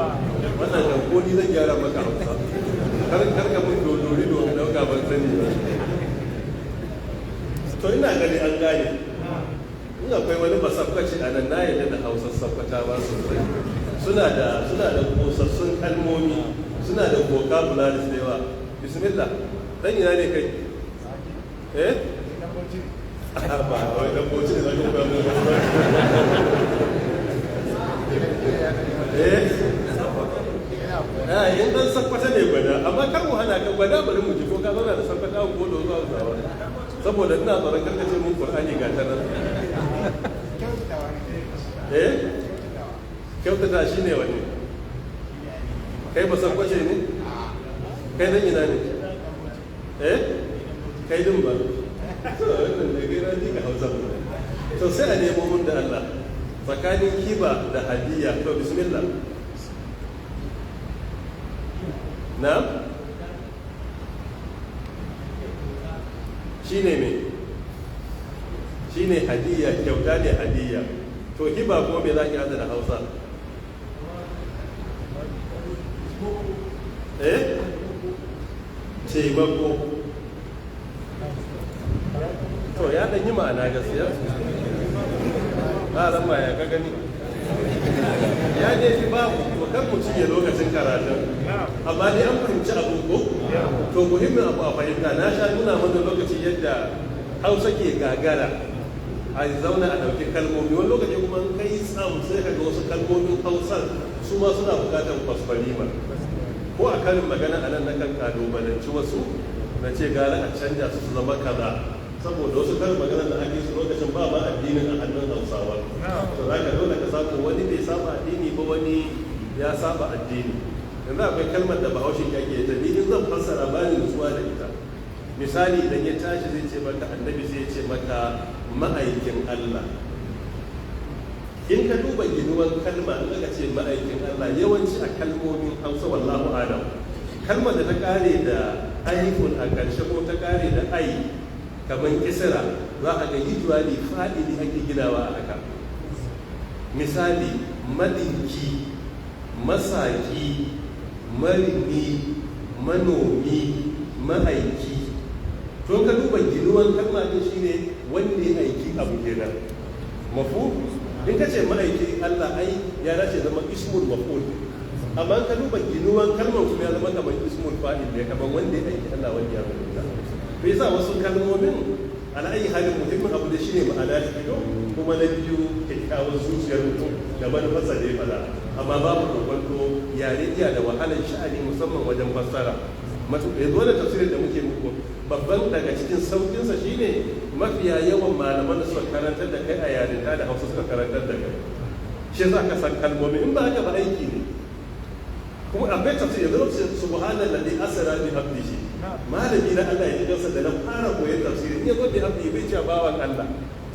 Wannan kan ko ni zan gyara maka Hausa. Kar kar ka mun dodori domin dauka ban sani ba. To ina gani an gane. In akwai wani basakwaci a nan, na yadda da Hausar Sakkwatawa sosai. Suna da kosassun kalmomi, suna da vocabularies da yawa. Bismillah, dan ina ne kai? Eh, ba wai dan Bauchi ne zaka koya mun? Eh eh, in dan Sakkwata ne gwada, amma kar mu hana ka gwada. Bari mu ji ko ka zauna da Sakkwata ko da zuwa Hausawa, saboda ina tsoron karkace mun Qur'ani ga ta nan. Eh, kyautata shi ne wani. Kai ba Sakkwace ne? Kai dan ina ne? Eh, kai din ba to wannan da kai raji ka Hausa ba. To sai a nemo mun da Allah tsakanin hiba da hadiya. To bismillah. Na shine me? Shine hadiyya, kyauta ne hadiyya. To hiba ko me zaki hada da Hausa? Eh, taimako. To ya dan yi ma'ana gaskiya. A ran ma ya ka gani, ya ne fi babu. To kar mu cinye lokacin karatun, amma dai an fahimci abu ko? To muhimmin abu a fahimta, na sha nuna mana lokaci yadda Hausa ke gagara a zauna a ɗauki kalmomi. Wani lokaci kuma in kai tsam, sai ka ga wasu kalmomin Hausar su ma suna buƙatar kwaskwarima. Ko a karin magana a nan, nakan kalubalanci wasu na ce gara a canja su su zama kaza, saboda wasu karin magana da ake su lokacin ba ma addinin a hannun Hausawa. To za ka dole ka samu wani bai saba addini ba, wani ya saba addini. Yanzu akwai kalmar da Bahaushe yake ta, ni in zan fassara ba ni nutsuwa da ita. Misali, idan ya tashi zai ce maka annabi, zai ce maka ma'aikin Allah. In ka duba ginuwan kalma, in aka ce ma'aikin Allah, yawanci a kalmomin Hausa, wallahu alam, kalmar da ta kare da alifun a ƙarshe ko ta kare da ai kamar kisra, za a ga usually fa'ili ake ginawa a haka. Misali, madinki, masaki, marini, manomi, ma'aiki. To ka duba ginuwan kalma din, shine wanda ya aiki abu kenan. Mafu in ka ce ma'aiki Allah, ai ya dace zama ismul maf'ul. Amma ka duba ginuwan kalmar kuma ya zama kamar ismul fa'il ne, kamar wanda ya aiki Allah, wanda ya rubuta. To yasa wasu kalmomin, ala ayi halin, muhimmin abu da shine ma'ana ta fito, kuma na biyu kyakkyawar zuciyar mutum da manufarsa da ya faɗa. Amma babu kokonto, yare iya da wahalar sha'ani, musamman wajen fassara. Yanzu wannan tafsirin da muke muku, babban daga cikin saukinsa shine mafiya yawan malaman da suka karantar da kai a yarinta, da Hausa suka karantar da kai, shi za ka san kalmomi. In ba haka ba, aiki ne. Kuma akwai tafsir yanzu, subhanallazi asra bi abdihi. Malami na, Allah ya ji kansa, da na fara koyon tafsiri, in yazo bi abdihi bai ce bawan Allah,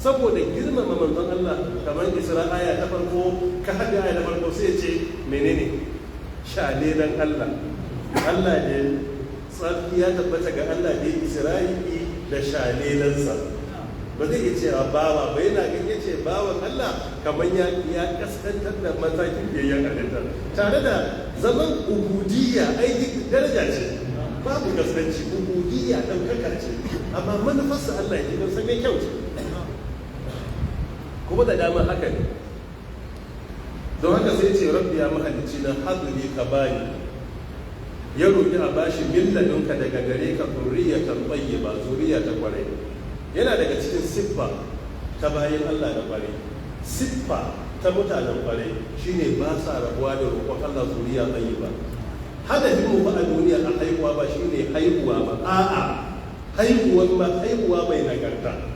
saboda girmama manzon Allah. Kamar Isra aya ta farko, ka hada aya ta farko, sai ya ce menene? Shalelan Allah. Allah ne, tsarki ya tabbata ga Allah da Isra'i da shalelansa. Ba zai iya cewa bawa ba, yana gan ya ce bawan Allah kamar ya kaskantar da matakin biyayyen halitta, tare da zaman ubudiyya aiki daraja ce, babu kaskanci. Ubudiyya ɗaukaka ce, amma manufarsa, Allah ya ji don san mai kyau ce, kuma da dama haka ne. Don haka sai ce rabbi, ya mahalicci na, habli, ka bani. Ya roƙi a bashi min ladunka, daga gare ka, zurriyatan tayyiba, zuriya ta kwarai. Yana daga cikin siffa ta bayin Allah da kwarai, siffa ta mutanen kwarai shine ba sa rabuwa da roƙon Allah zuriya tayyiba. Hadafin mu ba a duniya a haihuwa ba shine haihuwa ba, a'a, haihuwar ma haihuwa mai nagarta.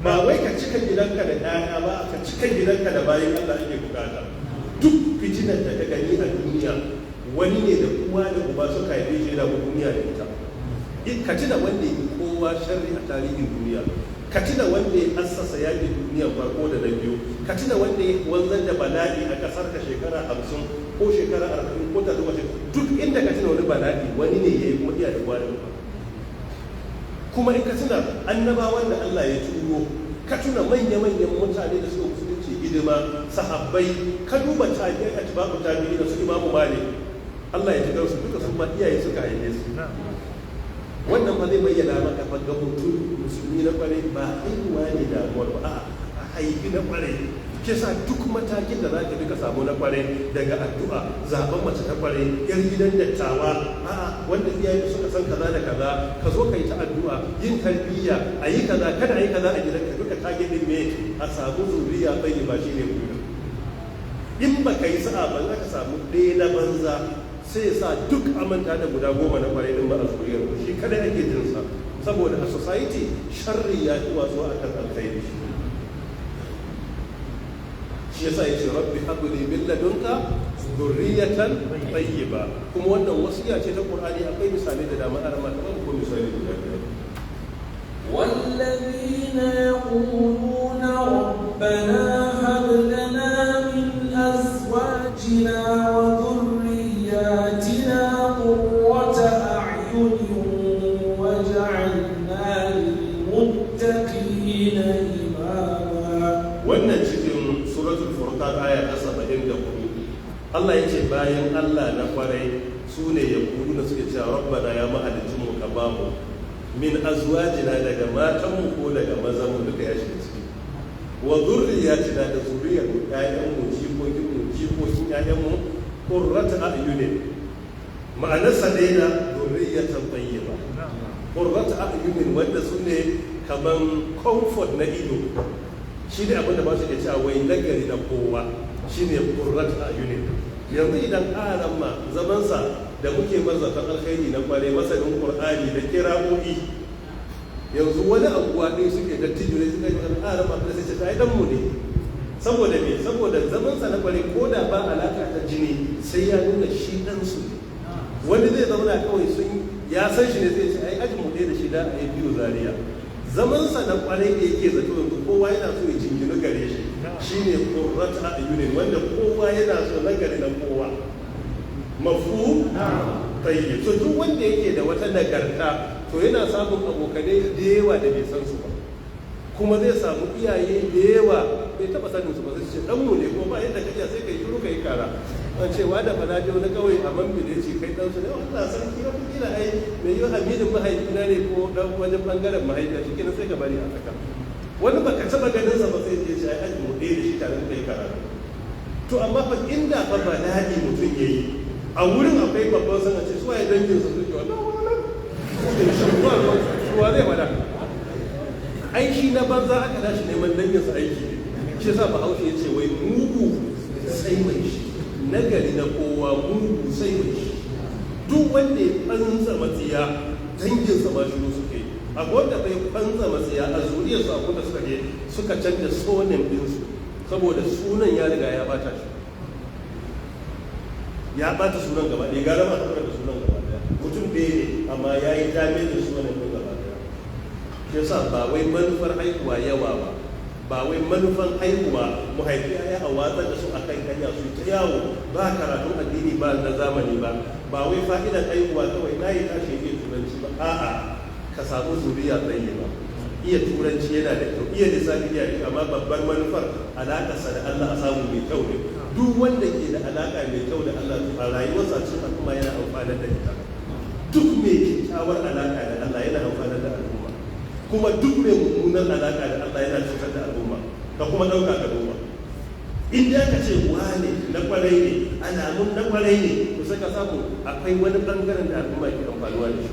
Ba wai ka cika gidanka da 'ya'ya ba, ka cika gidanka da bayin Allah ake bukata. Duk fitinar da ka gani a duniya, wani ne da uwa da uba suka haife shi yana duniya da ita. Ka tuna wanda ya fi kowa sharri a tarihin duniya, ka tuna wanda ya assasa yakin duniya farko da na biyu, ka tuna wanda ya wanzar da bala'i a kasar ka shekara 50 ko shekara 40 ko ta zuwa, duk inda ka tuna wani bala'i, wani ne ya yi, kuma iya da uwa da uba. Kuma in ka tuna annabawan da Allah ya turo, ka tuna manya-manyan mutane da suka musulunci hidima, sahabbai, ka duba tabi'ai, atba'u tabi'in da su Imamu Malik, Allah ya ji kansu duka, su ma iyaye suka haife su. Wannan ba zai bayyana maka fa ga mutum musulmi na kwarai ba haihuwa ne damuwar ba, a'a, a haifi na kwarai. Ke sa duk matakin da za ka bi ka samu na kwarai, daga addu'a, zaben mace ta kwarai, yar gidan dattawa, a'a, wanda iyaye suka san kaza da kaza, ka zo ka yi ta addu'a, yin tarbiyya, a yi kaza, kada a yi kaza a gidanka, duka target din me? A samu zuriya tayyiba, shine burin. In ba ka yi sa'a ba, za ka samu ɗaya na banza, sai sa duk amanta da guda 10 na kwarai din ba a zuriyar shi kada ake jinsa, saboda a society sharri ya fi watsuwa akan alkhairi. Shi yasa yace rabbi habli min ladunka dhurriyatan tayyiba. Kuma wannan wasiya ce ta Qur'ani. Akwai misalai da dama, arama kamar ko misali guda biyar. والذين يقولون ربنا هب لنا من أزواجنا وذرياتنا قرة أعين واجعلنا للمتقين إماما. Wannan cikin Suratul Furqan, aya ta 74, Allah ya ce bayan Allah na kwarai su ne ya na suke cewa rabbana, ya mahalicin mu, ka bamu min azwajina, daga matanmu ko daga mazanmu, duka ya shiga ciki, wa zurriyatina, da zuriyar mu, ƴaƴan mu, jikokin mu, jikokin ƴaƴan mu, qurrata a'yunin. Ma'anarsa ɗaya da zurriyatan tayyiba. Qurrata a'yunin, wanda su ne kaman comfort na ido, shi ne abin da ba su ke cewa wai nagari na kowa, shi ne qurrata a'yunin. Yanzu idan ƙaran ma zamansa da muke marzatan alkhairi na kware, masanin Qur'ani da kira'o'i, yanzu wani anguwa ɗaya suke, dattijo ne, suka yi magana, ƙaran ma sai ce ai dan mu ne. Saboda me? Saboda zamansa na kware, ko da ba alaka ta jini, sai ya nuna shi dan su ne. Wani zai zauna kawai, sun ya san shi ne, zai ce ai ajin mu ɗaya da shi da a yi biyu Zaria. Zamansa na kwarai da yake zato, yanzu kowa yana so ya jinginu gare shi, shine qurrata a'yunin, wanda kowa yana so, na gari na kowa. Mafu tayyib. So duk wanda yake da wata nagarta, to yana samun abokanai da yawa da bai san su ba, kuma zai samu iyaye da yawa bai taba sanin su ba, sai ce dan mu ne. Kuma ba yadda ka iya, sai kai shiru kai kara. An ce wa da fana wani kawai a man da ce kai dan su ne. Allah sarki, wata kila ai mai yi aminin mahaifina ne ko dan wajen bangaren mahaifiya, shikenan sai ka bari a saka. Wani baka taba ganin sa ba, sai ya ce ai aji mu ɗaya da shi tare muka yi karatu. To amma fa inda fa bala'i mutum yayi, A wurin akwai babban sana ce su waye dangin su suke wannan wannan shuwa zai wada ai shi na banza aka tashi neman dangin su aiki ne. Shi yasa Bahaushe ya ce wai mugu sai mai shi, nagari na kowa, mugu sai mai shi. Duk wanda ya fansa matsiya, danginsa ma shiru suke yi. Akwai wanda bai fansa matsiya a zuriyarsu, akwai da suka je suka canza surname ɗinsu saboda sunan ya riga ya bata shi, ya bata sunan gaba ɗaya. Gara ma da sunan gaba ɗaya, mutum ɗaya ne amma ya yi damage sunan ɗin gaba ɗaya. Shi yasa ba wai manufar haihuwa yawa ba, ba wai manufan haihuwa mu haifi yaya a watsar da su a kan hanya su ta yawo ba karatun addini ba na zamani ba, ba wai fa'idan haihuwa kawai na yi tashi iya turanci ba. A'a, ka samu zuriya tsaye ba. Iya turanci yana da kyau, iya lissafi iya da kyau, amma babbar manufar alaƙarsa da Allah a samu mai kyau ne. Duk wanda ke da alaƙa mai kyau da Allah, to a rayuwarsa cikin al'umma yana amfanar da ita. Duk mai kyakkyawar alaƙa da Allah yana amfanar da al'umma, kuma duk mai mummunar alaƙa da Allah yana cutar da al'umma. Ka kuma ɗauka ka duba, in da aka ce wane na kwarai ne, alamun na kwarai ne, to sai ka samu akwai wani bangaren da al'umma ke amfanuwa da shi.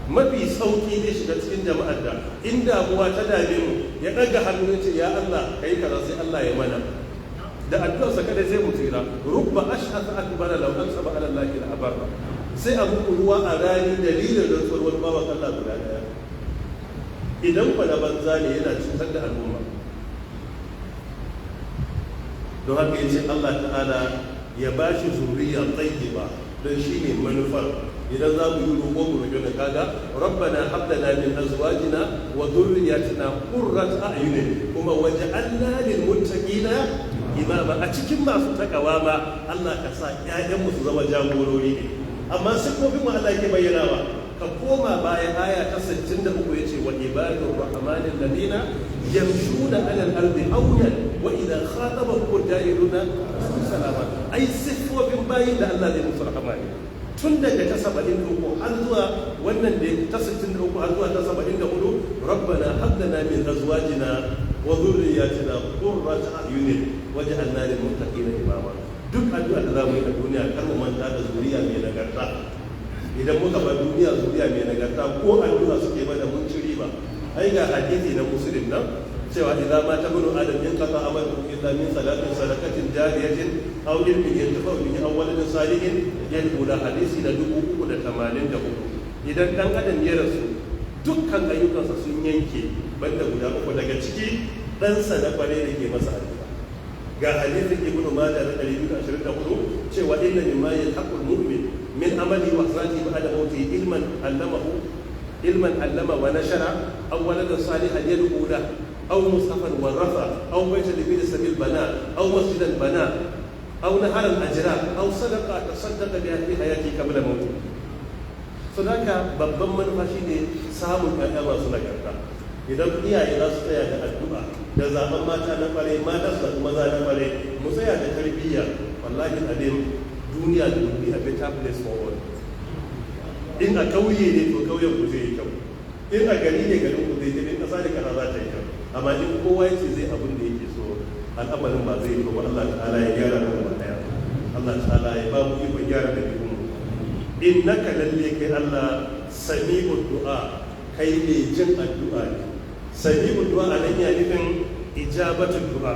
Mafi sauki zai shiga cikin jama'ar da in damuwa ta dame mu, ya ɗaga hannu ya ce, "Ya Allah, kai kaza," sai Allah ya mana. Da addu'arsa kada sai mu tsira. Rubba ash'atha akbara law aqsama ala Allah la abarra. Sai a muku ruwa a rani dalilin rantsuwar wani bawan Allah guda daya. Idan kwa na banza ne, yana cutar da al'umma. Don haka yace Allah ta'ala ya ba shi zuriya tayyiba, don shi ne manufar. Idan za mu yi roƙo, mu roƙi da kaga rabbana hab lana min azwajina wa dhurriyyatina qurrata a'yunin, kuma waj'alna lil muttaqina imama. A cikin masu takawa ma Allah ka sa ƴaƴan mu su zama jagorori ne. Amma sifofin mu Allah yake bayyanawa. Ka koma bayan aya ta 63, yace wa ibadur rahmanil ladina yamshuna ala al-ardi hawnan wa idha khatabahum al-jahiluna salama. Ai sifofin bayin da Allah zai musu rahama ne tun daga ta 73 har zuwa wannan da ta 63 har zuwa ta 74: rabbana hab lana min azwajina wa dhurriyyatina qurrata a'yunin waj'alna lil muttaqina imama. Duk addu'a da zamu yi a duniya, kar mu manta da zuriya mai nagarta. Idan muka bar duniya zuriya mai nagarta, ko addu'a suke mana, mun ci riba. Ai ga hadisi na Muslim nan cewa idza mata ibnu adam inqata amaluhu illa min salatin, sadaqatin jariyatin aw ilmin yantafa'u bihi aw waladin salihin yad'u la. Hadisi da 384. Idan dan adam ya rasu, dukkan ayyukansa sun yanke banda guda uku, daga ciki ɗansa na kware da ke masa addu'a. Ga hadisin Ibnu Majah na 224 cewa inna mimma yalhaqul mu'min min amali wa hasanati ba'da mawti ilman allamahu, ilman allama wa nashara, aw waladan salihan yad'u la, aw mushafan waratha, aw baytan li sabil bana, aw masjidan bana, aw naharan ajra, aw sadaqa tasaddaqa biha fi hayati qabla mawti. So haka babban manufa shine samun ƴaƴa masu nagarta. Idan iyaye za su tsaya da addu'a da zaben mata na kware, mata su zaɓi maza na kware, mu tsaya da tarbiyya, wallahi alim duniya will be a better place for all. In a kauye ne, to kauyen ku zai yi kyau. In a gari ne, garin ku zai yi kyau. In ƙasa da ƙasa za ta yi kyau. Amma in kowa ya ce zai abin da yake so, al'amarin ba zai yi ba. Allah ta'ala ya gyara mu gaba daya. Allah ta'ala ya ba mu ikon gyara da mu. Innaka, lalle kai Allah, sami'ud du'a, kai mai jin addu'a ne. Sami'ud du'a nan ya nufin ijabatul du'a,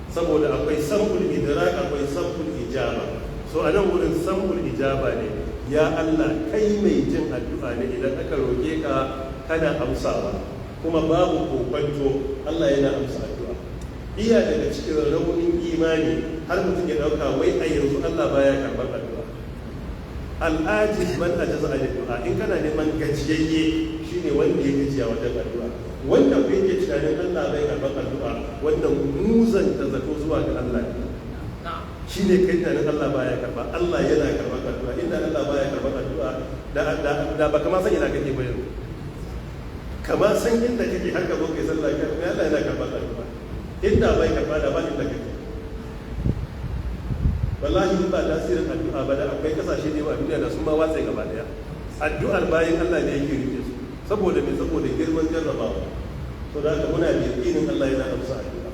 saboda akwai sam'ul idrak, akwai sam'ul ijaba. So a nan wurin sam'ul ijaba ne. Ya Allah, kai mai jin addu'a ne, idan aka roke ka kana amsawa. Kuma babu kokwanto Allah yana amsa addu'a. Iya daga cikin raunin imani har mutum ya dauka wai a yanzu Allah baya karɓar addu'a. Al'ajiz man ajaza an du'a. In kana neman gajiyayye, shine wanda ya gajiya wajen addu'a. Wanda ku yake tunanin Allah bai karɓar addu'a, wannan muzanta zato zuwa ga Allah ne. Shine kai tunanin Allah baya karɓa. Allah yana karɓar addu'a. Inda Allah baya karɓar addu'a, da ba kama san ina kake ba yanzu, kama san inda kake har ka zo kai sallah ka. Allah yana karɓar addu'a. Inda bai karɓa, da ba inda kake. Wallahi in ba tasirin addu'a ba, da akwai kasashe ne a duniya da sun ma watsa gaba daya. Addu'ar bayan Allah ne yake rike su. Saboda me? Saboda girman jarrabawa. To da haka muna da yakinin Allah yana amsa addu'a.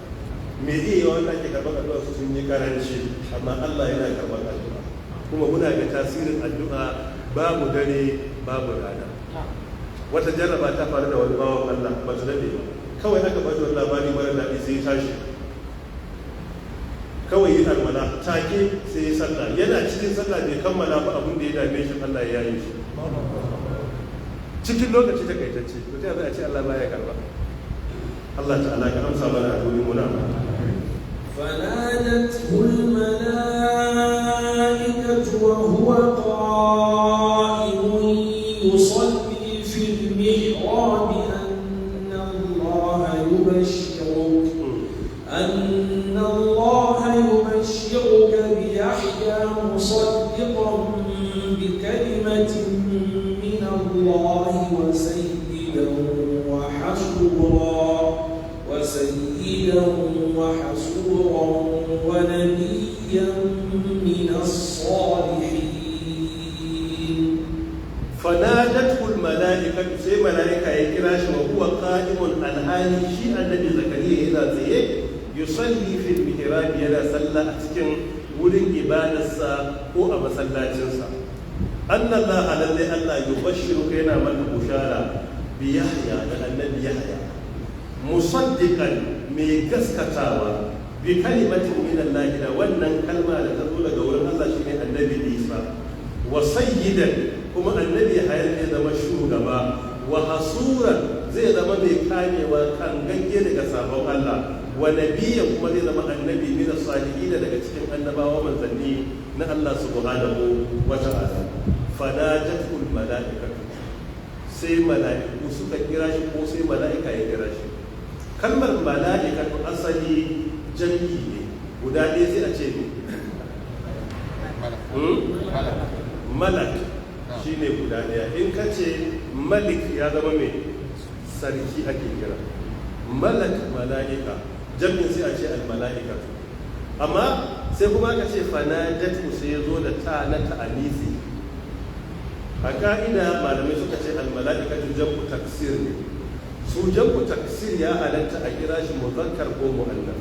Me iya yawa wanda ake karɓar addu'a su sun yi karanci, amma Allah yana karɓar addu'a. Kuma muna ga tasirin addu'a, babu dare babu rana. Wata jarraba ta faru da wani bawan Allah, ba su dade ba, kawai aka ba shi wani labari mara daɗi, sai ya tashi kawai yi alwala, take sai ya sallah. Yana cikin sallah bai kammala ba, abin da ya dame shi Allah ya yi shi cikin lokaci takaitacce. To ta za a ce Allah baya karba? Allah ta'ala ka amsa mana a domin muna. فنادته الملائكة وهو قائم يصلي في المحراب أن الله يبشرك بيحيى مصدقا بكلمة من الله وسيدا وحصورا ونبيا من الصالحين. فنادته الملائكة, sai mala'ika ya kira shi, وهو قائم, alhali shi annabi Zakariya yana tsaye, يصلي في المحراب, yana sallah a cikin wurin ibadarsa ko a masallacinsa. أن الله, lalle Allah, يبشرك, yana maka bushara, بيحيى, da annabi Yahya, مصدقا, mai gaskatawa, بكلمة من الله, da wannan kalma da ta zo daga wurin Allah, shine annabi Isa, وسيدا, kuma annabi Yahya zai zama shugaba, وحصورا, zai zama mai kamewa kan gagge daga sabon Allah, ونبيا, kuma zai zama annabi, من الصالحين, daga cikin annabawa manzanni na Allah سبحانه وتعالى. فنادته الملائكة, sai mala'iku suka kira shi ko sai mala'ika ya kira shi. Kalmar mala'ikatu asali jam'i ne, guda ɗaya sai a ce ne ملك, shine guda ɗaya. In ka ce ملك ya zama mai sarki ake kira. ملك mala'ika, jam'in sai a ce الملائكة. Amma sai kuma aka ce فنادته, sai ya zo da ta na ta'anisi. A ka'ida malamai suka ce الملائكة جمع تكسير ne. Su جمع تكسير ya halatta a kira shi مذكر ko مؤنث.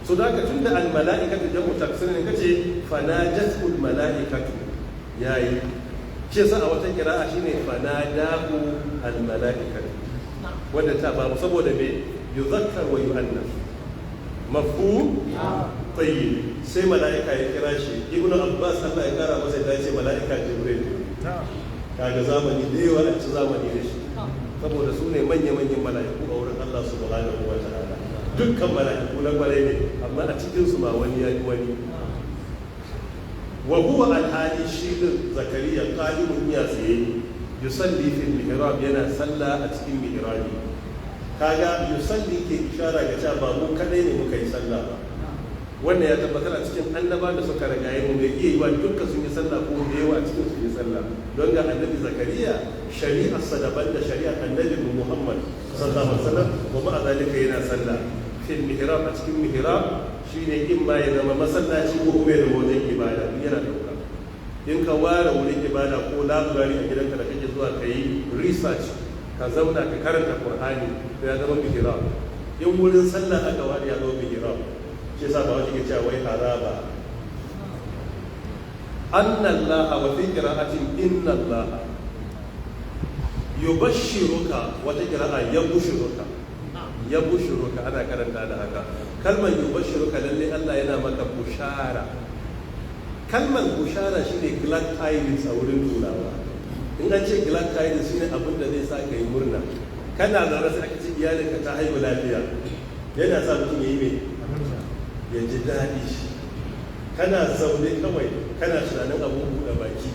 So da haka tunda الملائكة جمع تكسير ne, kace فنادته الملائكة yayi. Shi yasa a wata kira'a shine فناداه الملائكة, wanda ta babu saboda me? يذكر ويؤنث. مفهوم؟ طيب. Sai mala'ika ya kira shi. Ibnu Abbas, Allah ya kara masa, ya ce mala'ika Jibril. Kaga zamani da yawa an ci zamani da shi, saboda su ne manya-manyan mala'iku a wurin Allah سبحانه وتعالى. Dukkan mala'iku na kwarai ne, amma a cikin su ma wani ya yi wani. وهو, alhali shi din Zakariya, قائم, ya tsaye, يصلي في المحراب, yana sallah a cikin mihrabi. Kaga يصلي ke ishara ga cewa ba mu kadai ne muka yi sallah ba. Wannan ya tabbatar a cikin annaba da suka rigaye mu, mai iya yiwa dukkan sun yi sallah ko da yawa a cikin sun yi sallah, don ga annabi Zakariya shari'ar sa daban da shari'ar annabi Muhammad صلى الله عليه وسلم, ومع ذلك yana sallah. في المحراب, a cikin mihrab shine in ma ya zama masallaci ko kuma ya zama wajen ibada, yana dauka. In ka ware wurin ibada ko library a gidanka da kake zuwa ka yi research, ka zauna ka karanta Qur'ani, to ya zama mihrab. In wurin sallah aka ware, ya zama mihrab. Shi yasa ba wani ke cewa wai haraba. أن الله, وفي قراءة إن الله, يبشرك, wata qira'a يبشرك. يبشرك ana karanta da haka. Kalmar يبشرك, lalle Allah yana maka bushara. Kalmar bushara shine glad tidings a wurin turawa. In an ce glad tidings, shine abin da zai sa ka yi murna. Kana zaune sai aka ce iyalinka ta haihu lafiya, yana sa mutum ya yi mai ya ji daɗi. Kana zaune kawai kana tunanin abun buɗe baki,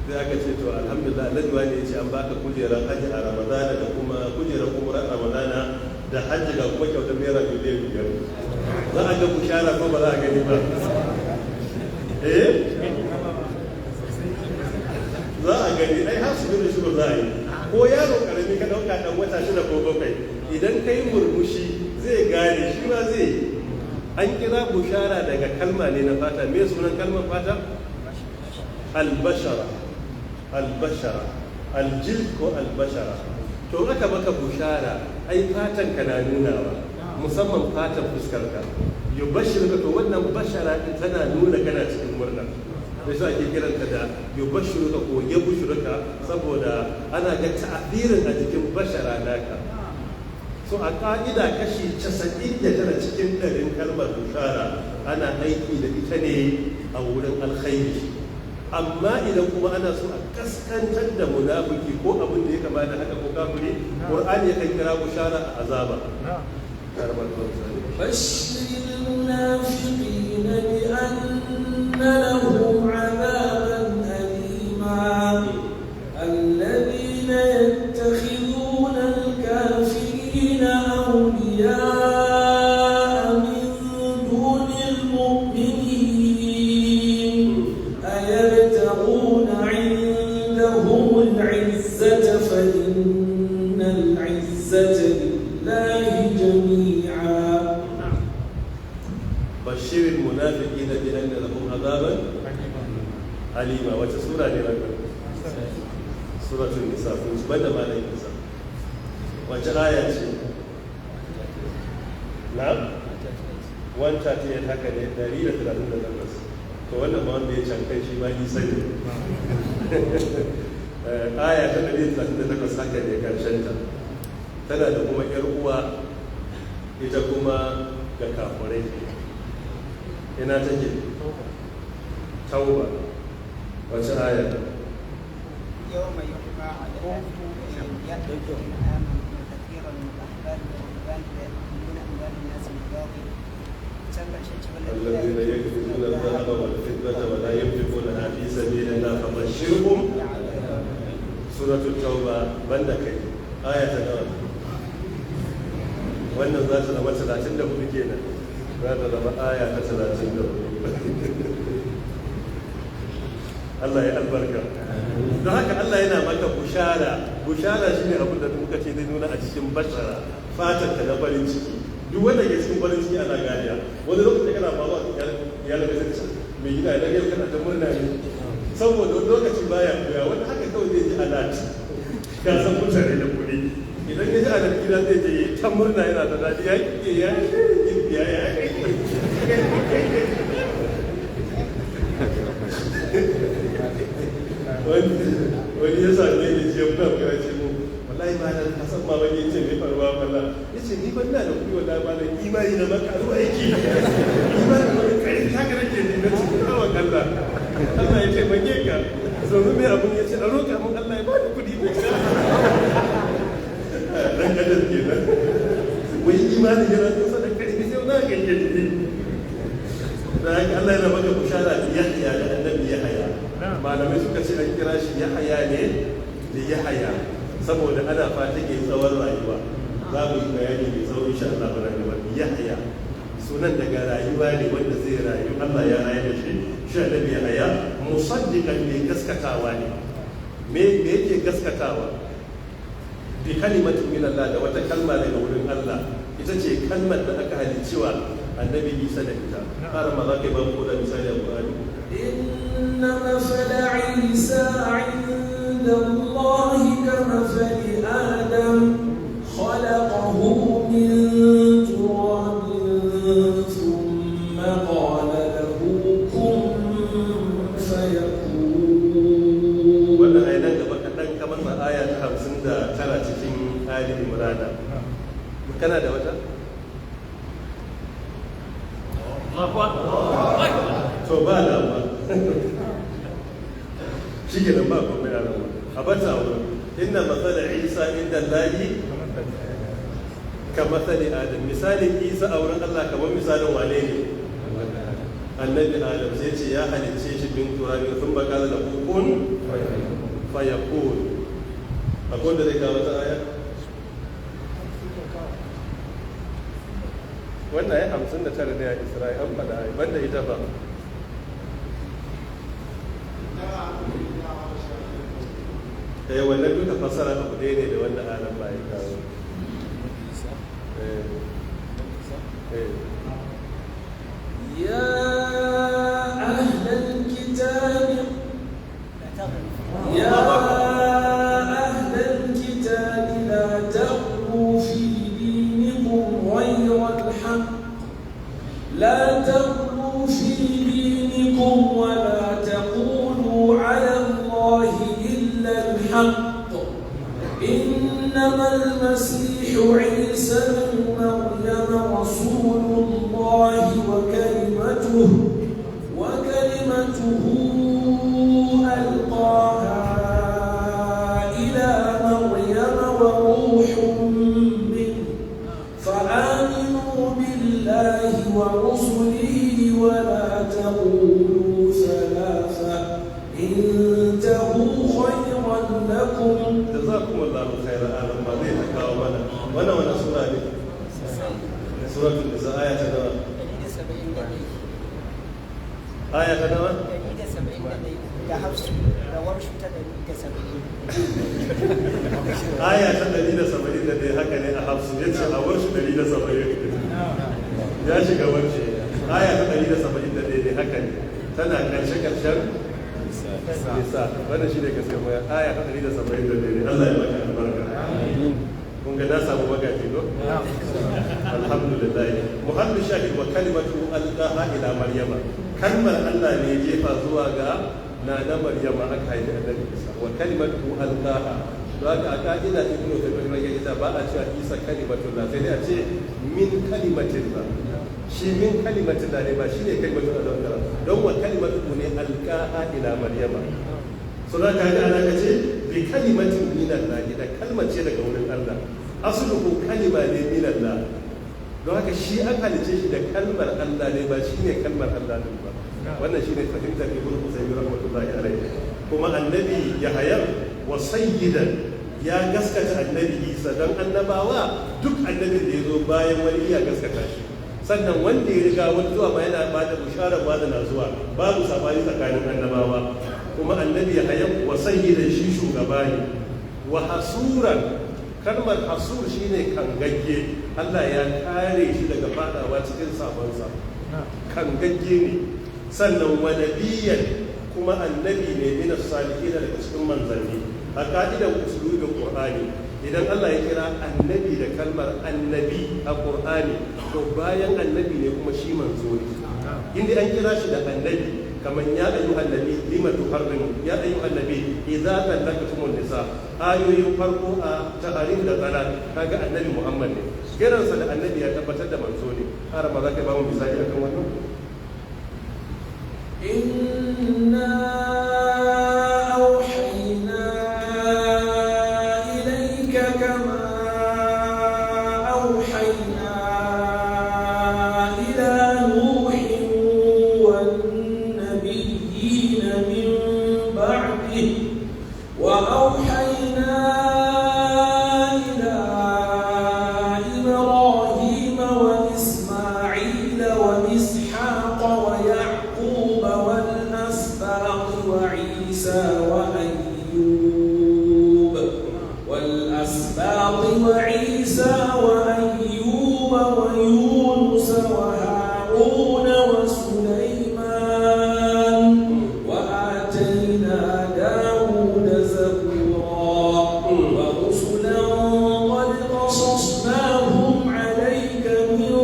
sai aka ce to alhamdulillah, alhaji wani ya ce an baka kujerar hajji a Ramadana da kuma kujerar umrar Ramadana da hajji, ga kuma kyautar naira miliyan 5. Za a ga bushara ko ba za a gani ba? Eh, za a gani ai, har su da shi ba za a yi. Ko yaro karami ka dauka dan wata 6 ko 7, idan ka yi murmushi zai gane, shi ma zai yi. An kira bushara daga kalma ne na fata. Me sunan kalmar fata? البشرة. البشرة, الجلد ko البشرة. To aka maka bushara, ai fatan ka na nunawa, musamman fatan fuskar ka. Yubashshiruka, to wannan bashara din tana nuna kana cikin murna. Da shi ake kiranta da yubashshiruka ko yabshuruka, saboda ana ga ta'athirin a jikin bashara naka. So a ka'ida kashi 99 cikin ɗarin kalmar bushara ana aiki da ita ne a wurin alkhairi. Amma idan kuma ana so a kaskantar da munafiki ko abin da ya kama da haka ko kafiri, Qur'ani yakan kira bushara a azaba. بشر المنافقين بأن لهم عذابا أليما الذين يتخذون الكافرين أولياء من دون المؤمنين أيبتغون عندهم العزة فإن العزة لله جميعا. بشر المنافقين بأن لهم عذابا أليما. Wace sura ne wannan? Suratul Nisa. Kun banda malai nisa, wace aya ce? Na 138, haka ne, 138. To wannan ma wanda ya cankai shi ma isa ne. Aya ta 138, haka ne, karshen ta. Tana da kuma yar uwa, ita kuma ga kafurai. Ina take? Tauba. Wace aya? يوم يحمى على الذين آمنوا كثيرا من الأحبار والرهبان ليأكلون أموال الناس بالباطل. الذين يكنزون الذهب والفضة ولا ينفقونها في سبيل الله فبشرهم. سورة التوبة. banda kai, aya ta nawa wannan? Za ta zama 34 kenan, za ta zama aya ta 34. Allah ya albarka. Don haka Allah yana maka bushara. Bushara shine abin da muka ce zai nuna a cikin bashara, fatan ka na farin ciki. Duk wanda ke cikin farin ciki ana ganiya. Wani lokaci kana faruwa iyalin ka zai ce, "Mai gida, idan yau kana ta murna ne?" Saboda wani lokaci baya koya, wani haka kawai zai ji alert. Ka san mutane da kuɗi, idan ya ji alert gida zai je ta murna, yana ta daɗi, ya ya ya ya ya. Wani ya same ni jiya, muna magana, ce mu, "Wallahi malam, ka san ma wani." Yace, "Me faruwa wallah?" Yace, "Ni ban na da kuɗi, wallahi malam, imani na maka ruwa yake, imani wani kai haka nake ni." Na cikin hawan Allah, Allah ya taimake ka. So me abun? Yace, "A roƙa mun Allah ya bani kuɗi." Ne dan adam kenan, wai imani yana kusa da kai, sai na ga yake. Da haka Allah yana maka bushara da Yahya, da annabi Yahya. Malamai suka ce an kira shi Yahya ne da Yahya saboda ana fatan yayi tsawon rayuwa. Za mu yi bayani mai tsawo insha Allah ba rayuwa. Yahya sunan daga rayuwa ne, wanda zai rayu, Allah ya rayu da shi. Shi annabi Yahya musaddiqan, mai gaskatawa ne. Me yake gaskatawa? Bi kalimatin min Allah, da wata kalma daga wurin Allah. Ita ce kalmar da aka halicciwa annabi Isa da ita. Fara ma za ka yi ba mu da misali a Qur'ani. إن مثل عيسى عند الله كمثل آدم خلقه من تراب ثم قال له كن فيكون. Wannan ai nan gaba kaɗan, kamar ma aya ta 59 cikin Ali Imrana. Kana da wata? To ba damuwa, shi ke nan, ba komai a nan, a bata wurin. Inna masala Isa inda Allahi ka masali Adam. Misalin Isa a wurin Allah kamar misalin wane ne? Annabi Adam. Sai ce ya halicce shi min turabin sun baka da kun fayakun. Akwai wanda zai kawo wata aya? Wannan ya 59 ne a Isra'i, an faɗa ai, banda ita ba. Eh, wannan duka fasara abu ɗaya ne da wannan alam ba ya kawo. Eh eh. يا أهل الكتاب، يا أهل الكتاب لا تغلوا في دينكم غير الحق، لا انتهوا خيرا لكم. Jazakumullahu khairan. Alam ba zai ta kawo mana wannan. Wannan sura ne, suratul Nisa. Aya ta nawa? 171. Aya ta nawa? 171 da Hafsu da Warshu ta 170. Aya ta 171, haka ne a Hafsu. Ya ce a Warshu 170, ya shiga Warshu. Aya ta 171 ne, haka ne, tana karshe karshen Nisa. Wannan shi ne gaskiya mai aya ta 171 ne. Allah ya baka albarka. Kun ga na samu magaji ko? Alhamdulillah. Muhallu shahid: wa kalimatu alqaha ila Maryama. Kalmar Allah ne jefa zuwa ga nana Maryama, aka haifi Annabi Isa. Wa kalimatu alqaha. Don haka a ka'ida, Ibnu Taymiyyah ya ita ba a cewa Isa kalimatullah, sai dai a ce min kalimatillah. Shi min kalimatillah ne, ba shi ne kalimatullah. Don wa kalimatu ne alqaha ila Maryama. So za ka ga ana ka ce bi kalimatin min Allah, da kalmar ce daga wurin Allah. Asluhu kalima ne min Allah. Don haka shi an halice shi da kalmar Allah ne, ba shi ne kalmar Allah din ba. Wannan shine fahimtar Ibn Usaymin rahmatullahi alaihi. Kuma Annabi Yahaya wa sayyidan, ya gaskata Annabi Isa, don annabawa duk annabin da ya zo bayan wani iya gaskata shi. Sannan wanda ya riga wani zuwa ma yana ba da bisharar wani na zuwa. Babu sabani tsakanin annabawa. Kuma Annabi Yahaya wa sayyidan, shi shugaba ne. Wa hasuran, kalmar hasur shine kangagge. Allah ya kare shi daga fadawa cikin sabonsa, kangagge ne. Sannan wa nabiyyan, kuma annabi ne, min salihin, daga cikin manzanni. A ka'idar usulubin Qur'ani, idan Allah ya kira annabi da kalmar annabi a Qur'ani, to bayan annabi ne kuma shi manzo ne. Inda an kira shi da annabi, kamar ya ayyuhan nabi lima tuharrimu, ya ayyuhan nabi idza tallaqtumun nisa, ayoyin farko a Tahrim da Talaq, kaga Annabi Muhammad ne. Kiransa da annabi ya tabbatar da manzo ne. Har ma za ka ba mu misali akan wannan? إنا أوحينا إليك كما أوحينا إلى نوح والنبيين من بعده وأوحينا إلى إبراهيم وإسماعيل وإسحاق ويعقوب والأسباط وعيسى وأيوب والأسباط وعيسى وأيوب ويونس وهارون وسليمان وآتينا داود زبورا ورسلا قد قصصناهم عليك من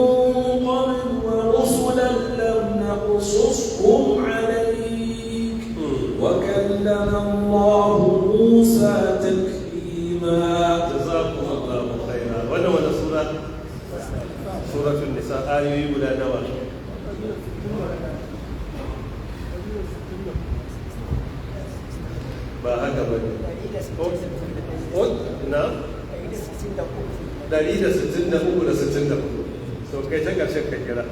قبل ورسلا لم نقصصهم عليك وكلم الله موسى تكليما. Jazakumullahu khaira. Wannan wannan sura, suratul Nisa, ayoyi guda nawa? Ba haka ba ne. Oh, na 163 da 64. So kai ta ƙarshen ka kira.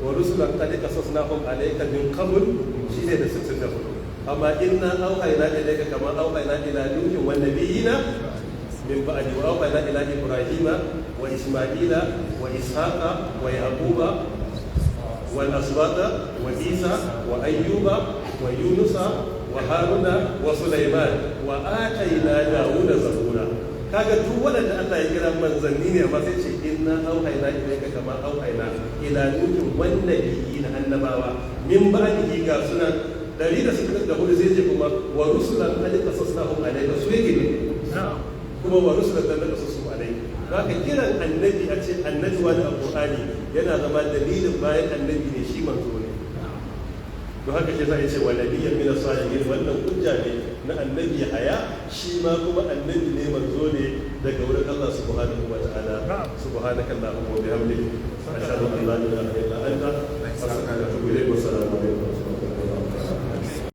Wa rusulan qad qasasnahum alayka min qabl shine da 64. Amma inna auhayna ilayka kama auhayna ila Nuhin wan nabiyina min ba'di wa auhayna ila Ibrahima wa Isma'ila wa Ishaqa wa Yaquba wal asbata wa Isa wa Ayyuba wa Yunusa wa Haruna wa Sulaiman wa atayna Dawuda zabura. Kaga duk waɗanda Allah ya kira manzanni ne, amma sai ce inna auhayna ilayka kama auhayna ila Nuhin wan nabiyina, annabawa min ba'dihi ga sunan 164. Sai ce kuma wa rusulan qad qasasnahum alayka, su yake ne kuma wa rusulan qad qasasnahum alayka. Haka kiran annabi a ce annabi wani a Qur'ani yana zama dalilin bayan annabi ne shi manzo ne. Don haka shi za a ce wa nabiyyan min salihin. Wannan hujja ne na Annabi Yahaya, shi ma kuma annabi ne, manzo ne daga wurin Allah subhanahu wa ta'ala. Subhanaka allahumma wa bihamdik, ashhadu an la ilaha illa anta, astaghfiruka wa atubu ilayk, wa assalamu alaikum.